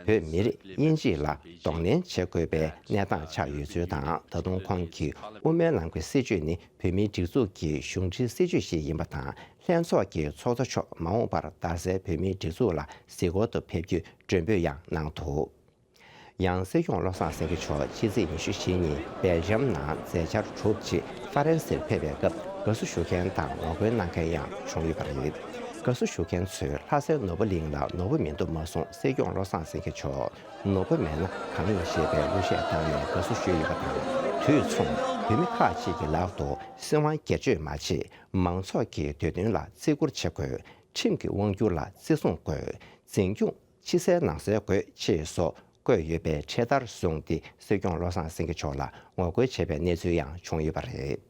བོད་མི་རིགས་དབྱིན་ཇི་ལ་གདོང་ལེན་བྱེད་དགོས་པའི་གནས་སྟངས་ཆགས་ཡོད་ཚུལ་དང་། ད་དུང་ཁོང་གིས་དབུ་མའི་ལམ་གྱི་སྲིད་བྱུས་ནི་བོད་མིའི་སྒྲིག་འཛུགས་ཀྱི་གཞུང་འབྲེལ་སྲིད་བྱུས་ཤིག་ཡིན་པ་དང་། ལྷན་ཚོགས་ཀྱི་ཚོགས་གཙོ་མཆོག་མ་འོངས་པར་རྡ་སའི་བོད་མིའི་སྒྲིག་འཛུགས་ལ་གཟིགས་སྐོར་དུ་ཕེབས་རྒྱུའི་མགྲོན་འབོད་ཡང་གནང་འདུག། ཡང་སྲིད་སྐྱོང་བློ་བཟང་སེང་གེ་མཆོག་ཕྱི་ཚེས་ཉི་ཤུ་བཞི་ཉིན་སྦེལ་ཇམ་ནང་མཛད་འཆར་གྲུབ་རྗེས་ཧྥ་རན་སིར་ཕེབས་པའི་སྐབས་དགའ་བསུ་ཞུ་མཁན་དང་ངོ་རྒོལ་གནང་མཁན་ཡང་བྱུང་ཡོད་པ་རེད། དགའ་བསུ་ཞུ་མཁན་ཚོས་ལྷ་སའི་ནོར་བུ་གླིང་ལ་ནོར་བུ་མི་འདུག་མ་གསུངས། སྲིད་སྐྱོང་བློ་བཟང་སེང་གེ་མཆོག་ནོར་བུ་མེད་ན་གང་ཡིན་ཞེས་པའི་གླུ་གཞས་བཏང་ནས་དགའ་བསུ་ཞུས་ཡོད་པ་དང་། དུས་མཚུངས་བོད་མི་ཁག་ཅིག་གི་ལག་ཏུ་སྲིད་དབང་སྒེར་གཅོད་མ་བྱེད། མང་ཚོགས་ཀྱི་འདོད་འདུན་ལ་བརྩི་བཀུར་བྱེད་དགོས། ཁྲིམས་ཀྱི་དབང་སྒྱུར་ལ་བརྩི་སྲུང་དགོས། འཛིན་སྐྱོང་ཕྱི་གསལ་ནང་གསལ་དགོས་ཅེས་སོགས་བཀོད་ཡོད་པའི་འཕྲེད་དར་བཟུང་སྟེ་སྲིད་སྐྱོང་བློ་བཟང་སེང་གེ་མཆོག་ལ་ངོ་རྒོལ་བྱས་པའི་གནས་ཚུལ་ཡང་བྱུང་ཡོད་པ་རེད།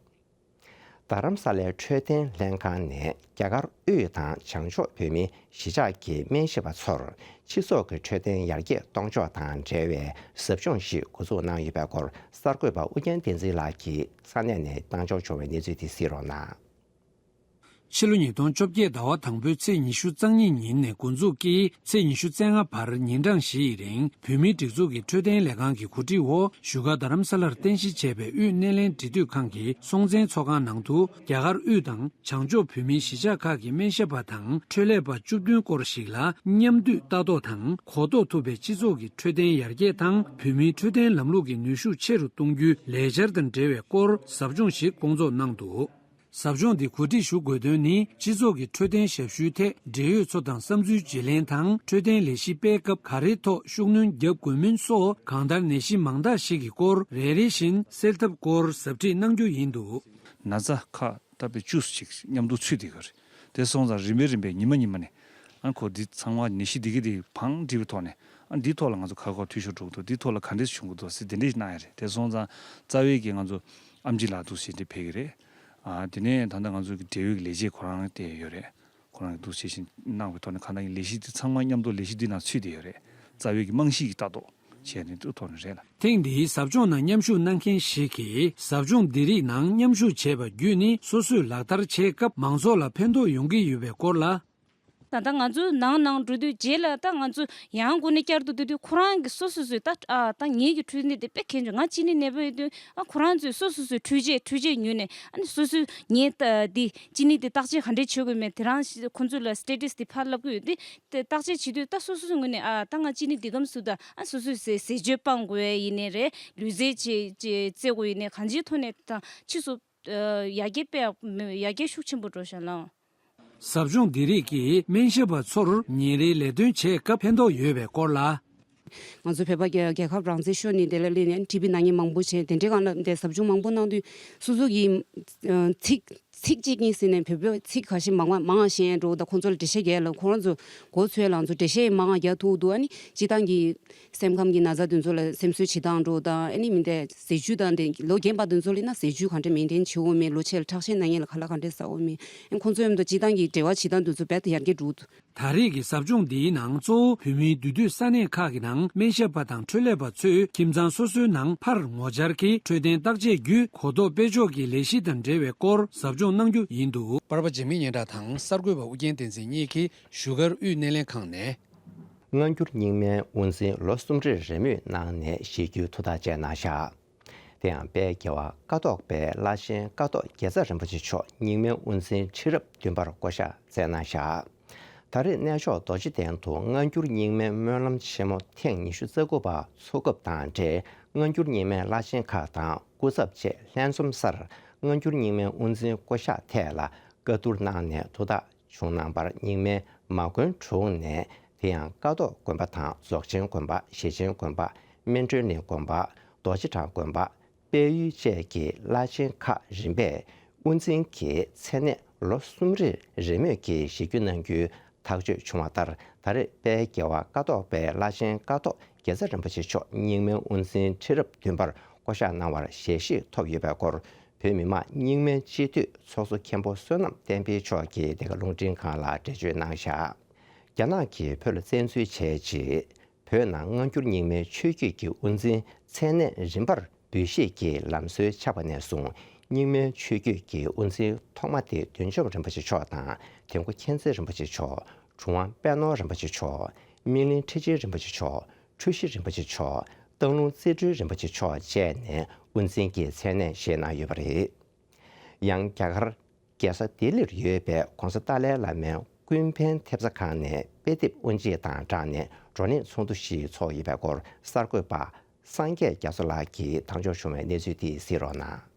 རྡ་རམ་ས་ལའི་འཕྲོད་བསྟེན་ལྷན་ཁང་ནས་རྒྱ་གར་དབུས་དང་བྱང་ཕྱོགས་བོད་མིའི་གཞིས་ཆགས་ཀྱི་སྨན་ཞིབ་པ་ཚོར་སྤྱི་ཚོགས་ཀྱི་འཕྲོད་བསྟེན་ཡར་རྒྱས་གཏོང་ཕྱོགས་དང་འབྲེལ་བའི་ཟབ་སྦྱོང་ཞིག་འགོ་འཛུགས་གནང་ཡོད་པའི་སྐོར་གསར་འགོད་པ་ཨུ་རྒྱན་བསྟན་འཛིན་ལགས་ཀྱིས་ས་གནས་ནས་བཏང་འབྱོར་བྱུང་བའི་གནས་ཚུལ་དེ་གཟིགས་རོགས་གནང་། ཕྱི་ལོ་ཉིས་སྟོང་བཅོ་བརྒྱད་ཟླ་བ་དང་པོའི་ཚེས་ཉི་ཤུ་རྩ་གཉིས་ཉིན་ནས་འགོ་འཛུགས་ཀྱིས་ཚེས་ཉི་ཤུ་རྩ་ལྔ་བར་ཉིན་གྲངས་བཞི་ཡི་རིང་བོད་མིའི་སྒྲིག་འཛུགས་ཀྱི་འཕྲོད་བསྟེན་ལས་ཁང་གི་གོ་སྒྲིག་འོག་བཞུགས་སྒར་རྡ་རམ་ས་ལར་རྟེན་གཞི་བྱས་པའི་དབུས་སྣེ་ལེན་འབྲེལ་མཐུད་ཁང་གི་སྲོང་བཙན་ཚོགས་ཁང་ནང་དུ་རྒྱ་གར་དབུས་དང་བྱང་ཕྱོགས་བོད་མིའི་གཞིས་ཆགས་ཁག་གི་སྨན་ཞབས་པ་དང་འཕྲོད་ལས་པ་བཅུ་བདུན་སྐོར་ཞིག་ལ་མཉམ་འདུས་ལྟ་རྟོག་དང་གོ་རྟོགས་ཐུབ་པའི་སྤྱི་ཚོགས་ཀྱི་འཕྲོད་བསྟེན་ཡར་རྒྱས་དང་བོད་མིའི་འཕྲོད་བསྟེན་ལམ་ལུགས་ཀྱི་ནུས་ཤུགས་ཆེ་རུ་གཏོང་རྒྱུའི་ལས་འཆར་དང་འབྲེལ་བའི་སྐོར་ཟབ་སྦྱོང་ཞིག་སྐོང་ཚོགས་གནང་འདུག། ཟབ་སྦྱོང་འདི་གོ་སྒྲིག་ཞུ་དགོས་དོན་ནི། སྤྱི་ཚོགས་ཀྱི་འཕྲོད་བསྟེན་ཞབས་ཞུའི་ཐད་འབྲེལ་ཡོད་ཚོ་དང་བསམ་ཚུལ་བརྗེ་ལེན་དང་། འཕྲོད་བསྟེན་ལས་གཞི་སྤེལ་སྐབས་ག་རེའི་ཐོག་ཤུགས་སྣོན་བརྒྱབ་དགོས་མིན་སོགས། གང་ལྟར་ནད་གཞི་མང་དག་ཞིག་གི་སྐོར་རེ་རེ་བཞིན་སེལ་ཐབས་སྐོར་ཟབ་ཁྲིད་གནང་རྒྱུ་ཡིན་འདུག། ན་ཚ་ཁག་ད་དཔེ་བཅུ་ཞིག་མཉམ་དུ་ཚུད་བསྡད་ཡོད་རེད། དེ་སོང་ཙང་རིམ་པས་རིམ་པས་ཉི་མ་ཉི་མ་ནས། ཨ་ཁོ་འདི་ཚང་མ་ནད་གཞི་འདི་གི་འདི་བང་སྒྲིག་པའི་ཐོག་ནས། ཨ་འདིའི་ཐོག་ལ་ང་ཚོ་ག་ག་འཐུས་ཤོར་འགྲོ་གི་འདུག། འདིའི་ཐོག་ལ་ག་འདྲས་བྱུང་གི་འདུག་ཟེར་དེ་འདྲས་གནང་ཡ་རེད། དེ་སོང་ཙང་རྩ་བའི་གི་ང་ཚོ་ཨམ་ཆི་ལགས་འདུག་ཟེར་འདི་ཕེབས་ཀྱི་རེད། ཨ་དེ་ནས་ད་ལྟ་ང་ཚོ་གི་འབྲེལ་ཡོད་ཀྱི་ལས་བྱེད་ཁོ་རང་དེ་ཡོད་རེད། ཁོ་རང་གི་འདུག་ཟེར་བཞིན་གནང་བའི་ཐོག་ནས། གང་ལྟར་ལས་གཞི་འདི་ཚང་མ་མཉམ་དུ་ལས་གཞི་འདི་ནང་ཚུད་བསྡད་ཡོད་རེད། རྩ་བའི་གི་རྨང་གཞི་གི་ལྟ་རྟོག་བྱས་ནས་འདུག་ཐོག་ནས་རེད་ལ། ཐེངས་འདིའི་ཟབ་སྦྱོང་ནང་མཉམ་ཞུགས་གནང་མཁན་ཞིག་གིས། ཟབ་སྦྱོང་འདི་རིགས་ནང་མཉམ་ཞུགས་བྱས་པ་བརྒྱུད་ནས་སོ་སོས་ལག་བསྟར་བྱེད་སྐབས་མང་ཚོགས་ལ་ཕན་ཐོགས་ཡོང་གི་ཡོད་པའི་སྐོར་ལ། ད་ལྟ་ང་ཚོའི་ནང་ནང་འགྲོ་དུས་རྗེས་ལ་ད་ང་ཚོ་ཡང་སྒོ་ནས་བསྐྱར་དུ་སྡོད་དུས་ཁོ་རང་གི་སོ་སོ་སོས་ད་ཨ་ད་ངེད་ཀྱི་འཕྲོད་བསྟེན་དེ་དཔེ་གལ་ཆེ། ང་གཅིན་སྙི་ནད་པ་ཡིན་དུས་ཨ་ཁོ་རང་ཚོས་སོ་སོ་སོས་འཕྲུལ་ཆས་འཕྲུལ་ཆས་ཉོས་ནས། ཨ་ནི་སོ་སོས་ངས་ད་འདི་གཅིན་སྙི་དེ་བརྟག་དཔྱད་ག་འདྲས་བྱེད་དགོས་མེད་དེ་རང་ཁོ་ཚོ་ལ་སི་ཊེ་ཊས་དེ་ཕར་ལབ་གི་ཡོད་དེ། དེ་བརྟག་དཔྱད་བྱེད་དུས་ད་སོ་སོའི་ངོས་ནས་ཨ་ད་ང་གཅིན་སྙི་འདི་གམ་སུ་ད་ཨ་སོ་སོས་ཟས་ཟས་སྤྱོད་སྤང་དགོས་ཡིན་ནའི་རེད། ལུས་རྩལ་བྱེད་བྱེད་རྩེད་དགོས་ཡིན་ནའི་གང་ཅིའི་ཐོག་ནས་ད་ཕྱིས་སུ་ཡར་རྒྱས་སྤེལ་ཡར་རྒྱས་ཤུགས་ཆེན་པོ་འགྲོ་ཤག་ལགས། ཟབ་སྦྱོང་འདི་རིགས་ཀྱིས་སྨན་ཞབས་པ་ཚོར་ཉིན་རེའི་ལས་དོན་བྱེད་སྐབས་ཕན་ཐོགས་ཡོད་པའི་སྐོར་ལ། ང་ཚོ་བོད་པ་རྒྱལ་རྒྱལ་ཁབ་རང་བཙན་ཤོར་ནས་དེ་ལ་སླེབས་ནས་ཊི་བི་ན་མཁན་མང་པོ་བྱས། དེ་འདྲའི་སྒང་ལ་དེ་ཟབ་སྦྱོང་མང་པོ་གནང་དུས་སོ་སོ་གི་ཚིག་ཚིག་གཅིག་གཉིས་ཟེར་ནས་བོད་པའི་ཚིག་ཁ་ཤས་མང་བ་མང་བ་ཤེས་འགྲོ། ད་ཁོང་ཚོ་ལ་འགྲེལ་བཤད་རྒྱག་ལ་ཁོ་རང་ཚོ་མགོ་ཚོས་ལ་ང་ཚོ་འགྲེལ་བཤད་མང་བ་རྒྱག་ཐུབ་འདུག། ཨ་ནི་སྤྱིར་བཏང་གི་སེམས་ཁམས་ཀྱི་ན་ཚ་དེ་ཚོ་ལ་སེམས་གསོ་བྱེད་སྟངས་འགྲོ་དང་། ཨ་ནི་མི་འདྲ་ཟས་བཅུད་དང་དེ་ལོ་རྒན་པ་དེ་ཚོ་ལ་ན་ཟས་བཅུད་ག་འདྲ་མེན་ཊེན་བྱེད་དགོས་མེད། ལོ་ཆེ་ལ་ཁྲག་ཤེད་ན་མཁན་ལ་ཁ་ལག་ག་འདྲ་ཟ་དགོས་མེད། ཨ་ཁོང་ཚོ་མཉམ་དུ་སྤྱིར་བཏང་གི་འབྲེལ་བ་བྱེད་སྟངས་དེ་ཚོ་རྦད་དེ་ཡར་རྒྱས་འགྲོ་འདུག། ད་རེས་ཀྱི་ཟབ་སྦྱོང་འདིའི་ནང་གཙོ་བོ་བོད་མིའི་འདུས་སྡོད་ས་གནས་ཁག་གི་ནང་སྨན་ཞབས་པ་དང་འཕྲོད་ལས་པ་ཚོས་ཁྱིམ་ཚང་སོ་སོའི་ནང་ཕར་ངོ་བཅར་གྱིས་འཕྲོད་བསྟེན་བརྟག་དཔྱད་བརྒྱུད་གོ་རྟོགས་སྤེལ་ཕྱོགས་ཀྱི་ལས་གཞི་དང་འབྲེལ་བའི་སྐོར་ཟབ་སྦྱོང་གནང་རྒྱུ་ཡིན་འདུག། པར་པ་འཇིགས་མེད་སྙན་གྲགས་དང་གསར་འགོད་པ་ཨུ་རྒྱན་བསྟན་འཛིན་གཉིས་ཀྱིས་བཞུགས་སྒར་དབུས་སྣེ་ལེན་ཁང་ནས། སྔ་འགྱུར་རྙིང་མའི་དབུ་འཛིན་ལོ་གསུམ་རེར་རེས་མོས་གནང་ནས་གཞི་རྒྱུའི་ཐུགས་ཐག་བཅད་གནང་བཞག། དེ་ཡང་དཔལ་རྒྱལ་བ་ཀཿཐོག་པའི་བླ་ཆེན་ཀཿཐོག་རྒྱལ་ཚབ་རིན་པོ་ཆེ་མཆོག་རྙིང་མའི་དབུ་འཛིན་ཁྲི་རབས་བདུན་པར་བསྐོ་གཞག་མཛད་གནང་བཞག། ད་རེས་གནས་མཆོག་རྡོ་རྗེ་གདན་དུ་སྔ་འགྱུར་རྙིང་མའི་སྨོན་ལམ་ཆེན་མོ་ཐེངས་ཉི་ཤུ་རྩ་དགུ་པ་འཚོགས་སྐབས་དང་འབྲེལ། སྔ་འགྱུར་རྙིང་མའི་བླ་ཆེན་ཁག་དང་སྐུ་ཚབ་བཅས་ལྷན་འཛོམས་སར་སྔ་འགྱུར་རྙིང་མའི་དབུ་འཛིན་བསྐོ་གཞག་ཐད་ལ་བཀའ་བསྡུར་གནང་ནས་ཐུགས་ཐག་བྱུང་གནང་བར། རྙིང་མའི་མ་དགོན་དྲུག་ནས། དེ་ཡང་ཀཿཐོག་དགོན་པ་དང་རྫོགས་ཆེན་དགོན་པ། ཞེ་ཆེན་དགོན་པ། སྨིན་གྲོལ་གླིང་དགོན་པ། རྡོ་རྗེ་བྲག་དགོན་པ། དཔལ་ཡུལ་བཅས་ཀྱི་བླ་ཆེན་ཁག་རིམ་པས་དབུ་འཛིན་གྱི་མཚན་གནས་ལོ་གསུམ་རེར་རེས་མོས་ཀྱིས་བཞེས་རྒྱུ་གནང་རྒྱུའི་ཐག་གཅོད་བྱུང་བ་ལྟར། ད་རེས་དཔལ་རྒྱལ་བ་ཀཿཐོག་པའི་བླ་ཆེན་ཀཿཐོག་རྒྱལ་ཚབ་རིན་པོ་ཆེ་མཆོག་རྙིང་མའི་དབུ་འཛིན་ཁྲི་རབས་བདུན་པར་བསྐོ་གཞག་གནང་བར་ཞལ་བཞེས་ཐོབ་ཡོད་པའི་སྐོར། བོད་མི་མང་རྙིང་མའི་སྤྱི་འཐུས་ཚོགས་གཙོ་མཁན་པོ་བསོད་ནམས་བསྟན་འཕེལ་མཆོག་གིས་འདི་ག་རླུང་འཕྲིན་ཁང་ལ་འགྲེལ་བརྗོད་གནང་བཞག། རྒྱ་ནག་གིས་བོད་ལ་བཙན་འཛུལ་བྱས་རྗེས། བོད་ནང་སྔ་འགྱུར་རྙིང་མའི་ཆོས་བརྒྱུད་ཀྱི་དབུ་འཛིན་མཚན་གནས་རིམ་པར་འབུལ་བཞེས་ཀྱི་ལམ་སྲོལ་ཆགས་པ་ནས་བཟུང་། རྙིང་མའི་ཆོས་བརྒྱུད་ཀྱི་དབུ་འཛིན་ཐོག་མ་དེ་བདུད་འཇོམས་རིན་པོ་ཆེ་མཆོག་དང་། དིལ་མགོ་མཁྱེན་བརྩེ་རིན་པོ་ཆེ་མཆོག། གྲུབ་དབང་དཔལ་ནོར་རིན་པོ་ཆེ་མཆོག། སྨིན་གླིང་ཁྲི་ཆེན་རིན་པོ་ཆེ་མཆོག། འཁྲུལ་ཞི་རིན་པོ་ཆེ་མཆོག། སྟག་ལུང་རྩེ་སྤྲུལ་རིན་པོ་ཆེ་མཆོག་བཅས་ནས་དབུ་འཛིན་གྱི་མཚན་གནས་བཞེས་གནང་ཡོད་པ་རེད། ཡང་རྒྱ་གར་རྒྱལ་ས་ལྡི་ལིར་ཡོད་པའི་༧གོང་ས་ཏཱ་ལའི་བླ་མའི་ཀུན་ཕན་ཐེབས་རྩ་ཁང་ནས་དཔེ་དེབ་དབུ་འབྱེད་དང་སྦྲགས་ནས་བགྲོ་གླེང་ཚོགས་འདུ་ཞིག་ཚོགས་ཡོད་པའི་སྐོར། གསར་འགོད་པ་སངས་རྒྱས་རྒྱ་མཚོ་ལགས་ཀྱིས་དང་ཕྱོགས་བྱུང་བའི་གནས་ཚུལ་དེ་གཟིགས་རོགས་གནང་།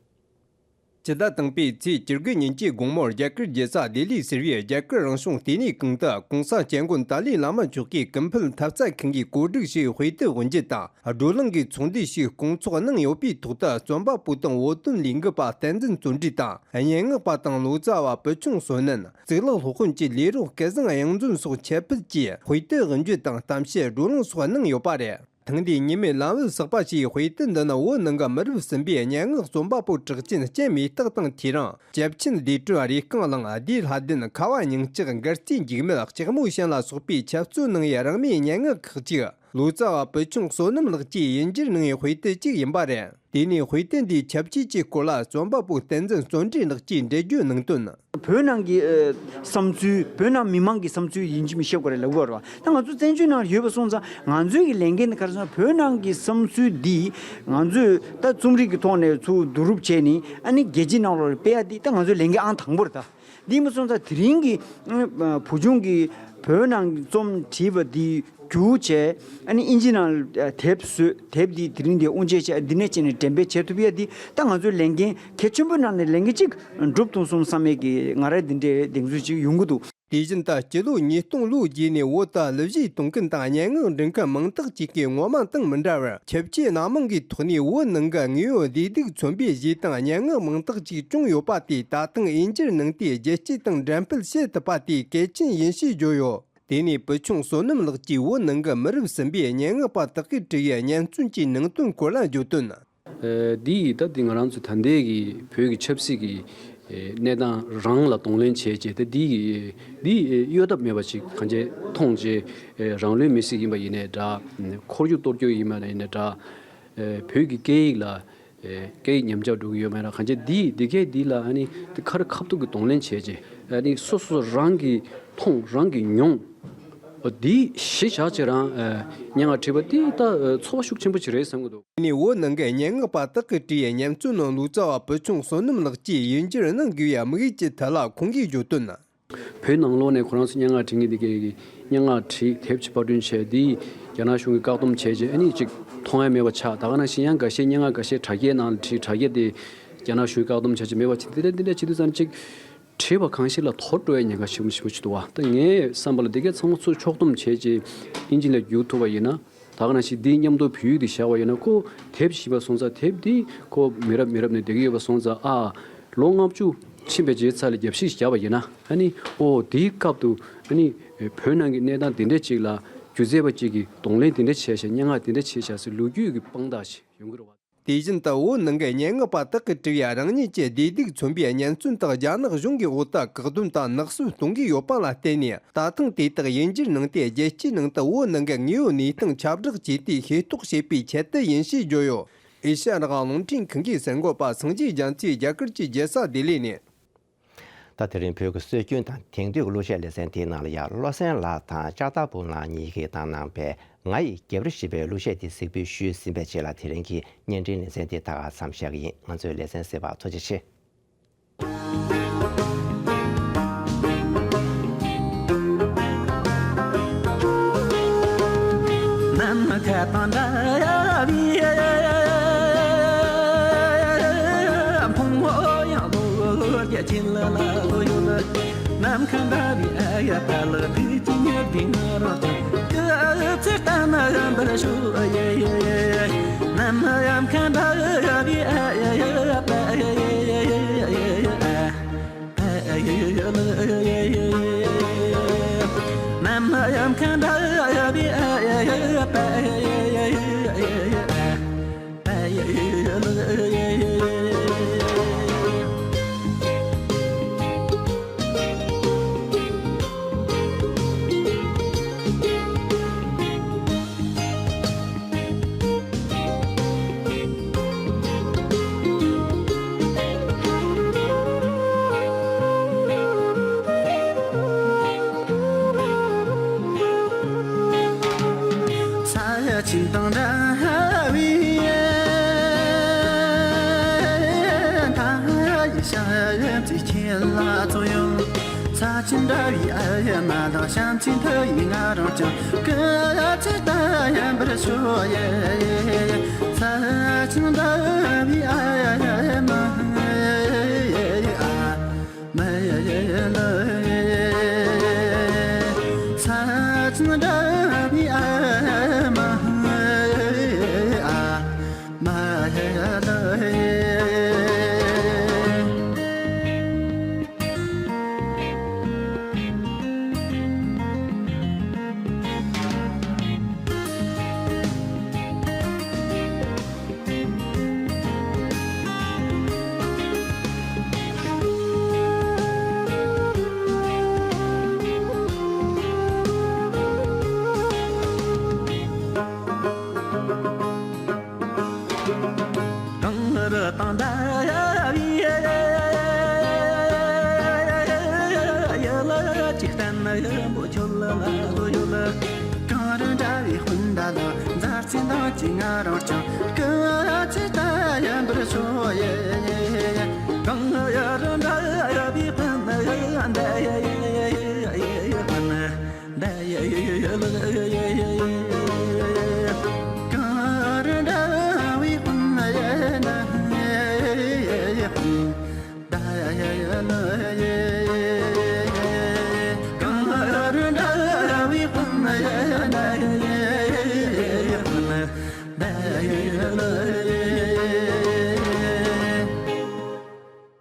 སྤྱི་ཟླ་དང་པོའི་ཚེས་བཅུ་དགུ་ཉིན་གྱི་དགོང་མོར་རྒྱ་གར་རྒྱལ་ས་ལྡི་ལིར་ཟེར་བའི་རྒྱ་གར་རང་བྱུང་ལྟེ་གནས་ཁང་དུ་༧གོང་ས་སྐྱབས་མགོན་ཏཱ་ལའི་བླ་མ་མཆོག་གིས་ཀུན་ཕན་ཐེབས་རྩ་ཁང་གིས་གོ་སྒྲིག་བྱས་དཔེ་དེབ་དབུ་འབྱེད་དང་། བགྲོ་གླེང་གི་ཚོགས་འདུ་ཞིག་སྐོང་ཚོགས་གནང་ཡོད་པའི་ཐོག་ཏུ། རྩོམ་པ་པོ་དང་བོད་དོན་ལས་འགུལ་པ་བསྟན་འཛིན་བརྩོན་འགྲུས་དང་། སྙན་ངག་པ་དང་ལོ་ཙཱ་བ་བུ་ཆུང་བསོད་ནམས། གཙུག་ལག་སློབ་དཔོན་གྱི་ལས་རོགས་སྐལ་བཟང་གཡང་འཛོམས་སོགས་ཁྱབ་སྤེལ་གྱིས་དཔེ་དེབ་དབུ་འབྱེད་དང་གཏམ་བཤད་བགྲོ་གླེང་སོགས་གནང་ཡོད་པ་རེད། ཐེངས་འདིའི་ཉི་མའི་ལམ་བུ་གསར་པ་ཞིག་དཔེ་དེབ་འདི་ནི་བོད་ནང་གི་མི་རབས་གསུམ་པའི་སྙན་ངག་རྩོམ་པ་པོ་གྲགས་ཅན་སྤྱན་མེ་སྟག་དང་། དེ་རིང་བྱབས་ཆེན་ལྡེ་བྲག་རེ་རྐང་གླིང་། ལྡེ་ལྷ་ལྡན། ཁ་བ་སྙིང་ལྕགས། མགར་རྩེའི་འཇིགས་མེད། ལྕགས་མོ་ཤན་ལ་སོགས་པས་ཁྱབ་རྩོལ་གནང་བའི་རིང་མིན་སྙན་ངག་ཁག་ཅིག་ལོ་ཙཱ་བ་བུ་ཆུང་བསོད་ནམས་ལགས་ཀྱིས་དབྱིན་ཇིར་གནང་བའི་དཔེ་དེབ་ཅིག་ཡིན་པ་རེད། དེ་ནས་དཔེ་དེབ་འདིའི་ཁྱབ་ཆེ་གི་སྐོར་ལ་རྩོམ་པ་པོ་བསྟན་འཛིན་བརྩོན་འགྲུས་ལགས་ཀྱིས་འགྲེལ་བརྗོད་གནང་དོན། བོད་ནང་གི་ཨ་བསམ་ཚུལ། བོད་ནང་མི་མང་གི་བསམ་ཚུལ་ཡིན་གཅིག་མིན་གཅིག་བཤད་དགོས་རེད་ལབ་དགོས་རེད་བ། ད་ང་ཚོ་བཙན་བྱོལ་ནང་ཡོད་པ་སོང་ཙང་ང་ཚོའི་གི་ལས་འགན་དེ་ག་རེ་ཟེར་ན། བོད་ནང་གི་བསམ་ཚུལ་འདི་ང་ཚོས་ད་རྩོམ་རིག་གི་ཐོག་ནས་ཚུར་བསྡུ་རུབ་བྱས་ནས་ཨ་ནི་རྒྱལ་སྤྱིའི་ནང་ལོགས་ལ་སྤེལ་ཡ་འདི་ད་ང་ཚོའི་ལས་འགན་ཨང་དང་པོ་རེད་ད། འདི་མ་སོང་ཙང་དེ་རིང་གི་ཨ་བུ་ཆུང་གི་བོད་ནང་རྩོམ་བྲིས་པ་འདི། རྒྱུག་བྱས། ཨ་ནི་ཨིན་ཇི་ནང་དེབ་བཟོས། དེབ་འདི་དེ་རིང་འདི་དབུ་འབྱེད་བྱས། འདི་ནས་བྱས་ནས་འགྲེམས་སྤེལ་བྱེད་ཐུབ་ཡ་འདི་ད་ང་ཚོའི་ལས་འགན་གལ་ཆེན་པོའི་ནང་ནས་ལས་འགན་གཅིག་འགྲུབ་ཐུབ་སོང་བསམ་ཡས་ཀྱི་ང་རའི་འདི་འདྲའི་གདེང་ཚོད་ཅིག་ཡོང་གི་འདུག་དེ་བཞིན་དུ་སྤྱི་ལོ་ཉིས་སྟོང་ལོའི་རྗེས་ནས་བོད་དུ་གླུ་གཞས་གཏོང་མཁན་དང་སྙན་ངག་འབྲི་མཁན་མང་དག་ཅིག་གིས་ངོ་མ་དང་མི་འདྲ་བར་ཆབ་ཆའི་སྣ་མང་གི་ཐོག་ནས་བོད་ནང་གི་དངོས་ཡོད་བདེ་སྡུག་མཚོན་པའི་གཞས་དང་སྙན་ངག་མང་དག་ཅིག་བྱུང་ཡོད་པ་དེ་ད་ཐེངས་དབྱིན་ཇིར་གནང་སྟེ་རྒྱལ་སྤྱི་དང་འགྲེམས་སྤེལ་བྱེད་ཐུབ་པ་དེ་གལ་ཆེན་ཡིན་ཞེས་བརྗོད་ཡོད། དེ་ནས་བུ་ཆུང་བསོད་ནམས་ལགས་ཀྱིས་བོད་ནང་གི་མི་རབས་གསུམ་པའི་སྙན་ངག་པ་དག་གིས་བྲིས་ཡའི་སྙན་རྩོམ་གྱི་ནང་དོན་སྐོར་ལ་བརྗོད་དོན། ཨ། འདི་ཡིས་ད་འདི་ང་རང་ཚོ་ད་ལྟའི་གི་བོད་ཀྱི་ཆབ་སྲིད་ཀྱི་ཨེ་གནས་སྟངས་རང་ལ་གདོང་ལེན་བྱས་རྗེས། ད་འདི་གི་འདི་གཡོལ་ཐབས་མེད་པ་ཞིག་གང་ཅི་མཐོང་རྗེས། ཨེ་རང་ལུས་མེར་སྲེག་ཡིན་པ་ཡིན་ནའི་འདྲ། ཁོར་ཡུག་གཏོར་སྐྱོན་ཡིན་པ་ཡིན་ནའི་འདྲ། ཨེ་བོད་ཀྱི་སྐད་ཡིག་ལ། ཨེ་སྐད་ཡིག་ཉམས་ཆག་འགྲོ་གི་ཡོད་མེད་ལ་གང་ཅི་འདི་འདི་གས་འདི་ལ་ཨ་ནི་འདི་ཁ་རི་ཁ་ཐུག་གི་གདོང་ལེན་བྱས་རྗེས། ཨ་ནི་སོ་སོ་རང་གིས་མཐོང་རང་གིས་མྱོང་། འོ་འདི་གཞི་བཞག་བྱས་རང་ཨེ་སྙན་ངག་བྲིས་པ་འདི་ད་ཨེ་ཚོར་བ་ཤུགས་ཆེན་པོ་ཅིག་རེད་བསམ་གྱི་འདུག་དེ་ནས་བོད་ནང་གི་སྙན་ངག་པ་དག་གིས་བྲིས་པའི་སྙན་རྩོམ་ནང་ལོ་ཙཱ་བ་བུ་ཆུང་བསོད་ནམས་ལགས་ཀྱིས་དབྱིན་ཇིར་གནང་དགོས་པའི་དམིགས་ཡུལ་གྱི་ཐད་ལ་ཁོང་གིས་བརྗོད་དོན། བོད་ནང་ལོགས་ནས་ཁོ་རང་ཚོ་སྙན་ངག་བྲིས་མཁན་འདི་གས་ཀྱིས་སྙན་ངག་བྲིས། དེབ་ཅིག་པར་སྐྲུན་བྱས། འདི་རྒྱ་ནག་གཞུང་གིས་བཀག་སྡོམ་བྱས་རྗེས་ཨ་ནི་ཅིག་མཐོང་ཡ་མེད་པ་ཆགས། ད་ག་ནང་བཞིན་ཡང་འགའ་ཤས་སྙན་ངག་འགའ་ཤས་དྲ་རྒྱའི་ནང་ལ་བྲིས། དྲ་རྒྱ་དེ་རྒྱ་ནག་གཞུང་གིས་བཀག་སྡོམ་བྱས་རྗེས་མེད་པ་བྱས། འདི་འདྲ་འདི་འདྲ་བྱེད་དུས་ཙམ་ཅིག་བྲིས་པ་གང་ཞིག་ལ་དོར་འགྲོ་ཡ་ཉེན་ཁ་ཞེ་པོ་ཞེ་པོ་ཅིག་འདུག་བ། ད་ངས་བསམ་པ་ལ་འདི་གས་ཚང་མ་ཚུར་ཕྱོགས་བསྡོམས་བྱས་རྗེས་ཨིན་ཇི་ལ་བསྒྱུར་ཐུབ་པ་ཡིན་ན། ད་ག་ནང་བཞིན་འདི་མཉམ་དུ་བོད་ཡིག་འདི་བཞག་པ་ཡིན་ན། ཁོ་དེབ་ཞིག་བྱས་པ་སོང་ཙང་དེབ་འདི་ཁོ་མི་རབས་མི་རབས་ནས་བསྡད་ཀྱི་ཡོད་པ་སོང་ཙང་། ཨ་ལོ་ལྔ་བཅུ་ཕྱིན་པའི་རྗེས་ཚར་ལ་རྒྱབ་བཤིག་བྱས་པ་ཡིན་ན། ཨ་ནི་ཨོ་དེའི་སྐབས་དུ་ཨ་ནི་བོད་ནང་གི་གནས་སྟངས་འདི་འདྲ་ཅིག་ལ་སྒྱུ་རྩལ་པ་ཅིག་གིས་གདོང་ལེན་འདི་འདྲ་བྱས་ཤག་སྙན་ངག་འདི་འདྲ་བྱས་ཤག་ཟེར་ལོ་རྒྱུས་ཀྱི་དཔང་རྟགས་ཤིག་ཡོང་གི་རེད་བ། དེ་བཞིན་དུ་བོད་ནང་གི་སྙན་ངག་པ་དག་གིས་བྲིས་པའི་རང་ཉིད་ཀྱི་བདེ་སྡུག་མཚོན་པའི་སྙན་རྩོམ་དག་རྒྱ་ནག་གཞུང་གིས་བོད་དུ་བཀག་སྡོམ་དང་ནག་གསུབ་གཏོང་གི་ཡོད་པ་ལ་བརྟེན་ནས། ད་ཐེངས་དེ་དག་དབྱིན་ཇིར་གནང་སྟེ་རྒྱལ་སྤྱིའི་ནང་དུ་བོད་ནང་གི་དངོས་ཡོད་གནས་སྟངས་ཁྱབ་བསྒྲགས་བྱས་ཏེ་ཤེས་རྟོགས་བྱེད་པའི་ཆེད་དུ་ཡིན་ཞེས་བརྗོད་ཡོད། ཨེ་ཤ་ཡ་རང་དབང་རླུང་འཕྲིན་ཁང་གི་གསར་འགོད་པ་སངས་རྒྱས་རྒྱ་མཚོས་རྒྱ་གར་གྱི་རྒྱལ་ས་ལྡི་ལི་ནས། ད་དེ་རིང་བོད་ཀྱི་སྲོལ་རྒྱུན་དང་དེང་དུས་ཀྱི་གླུ་གཞས་ལེ་ཚན་དེའི་ནང་ལ་ཡང་བློ་སེང་ལགས་དང་ལྕགས་ཐར་འབུམ་ལགས་གཉིས་ཀྱིས་བཏང་གནང་བའི་ང་ཡི་རྒྱབ་རི་ཞེས་པའི་གླུ་གཞས་དེ་གཟིགས་འབུལ་ཞུས་ཟིན་པའི་རྗེས་ལ། དེ་རིང་གི་བརྙན་འཕྲིན་ལེ་ཚན་དེ་ད་ག་མཚམས་བཞག་གི་ཡིན། ང་ཚོའི་ལེ་ཚན་གཟིགས་པར་ཐུགས་རྗེ་ཆེ། ནམ་མཁའ་དང་འདྲ་བའི་ཕུང་པོ་ཡང་ལོ་བརྒྱ་ཕྱིན་ལ་ལོ་ཡོད། ནམ་མཁའ་འདྲ་བའི་ཨ་ཡ་པ་ལགས། དུས་ཀྱི་ཉེར་བདུན་ང་རང་ཀྱང་སྐུ་ཚེ་ལྟར་ན་ཡང་འབར་ཤོག་ཡེ་ཡེ་ཡེ། ནམ་མཁའ་འདྲ་བའི་ཨ་ཡ་ཡ་པ་ཡེ་ཡེ་ཡེ་ཡེ་ཨ། ས་ཆེན་དང་འདྲ་བའི་མཐའ་ཡི་ཞལ་ཚིགས་ཁྱེད་ལ་ཚོ་ཡོང་། ས་ཆེན་འདྲ་བའི་ཨ་ཡེ་མ་དང་བྱམས་བརྩེའི་མཐའ་ཡིས་ང་རང་ཀྱང་སྐུ་ཚེ་ལྟར་ཡང་འབར་ཤོག་ཡེ། ས་ཆེན་འདྲ་བའི་ཨ་ཡེ་མ་ཡེ་ཨ་མ་ཡེ་ལེ། ས་ཆེན་འདྲ་བའི་ཨ་མ་ཡེ་ཨ་མ་ཡེ་ལེ། གངས་རི་དང་འདྲ་བའི་ཡུལ་གྱི་བསྟན་པོ་ཁྱོད་ལ་ལོ་ཡོད། གངས་རི་འདྲ་བའི་སྤུན་ཟླ་ལ་མཛའ་བརྩེ་འདང་གིས་ང་རང་ཀྱང་སྐུ་ཚེ་ལྟར་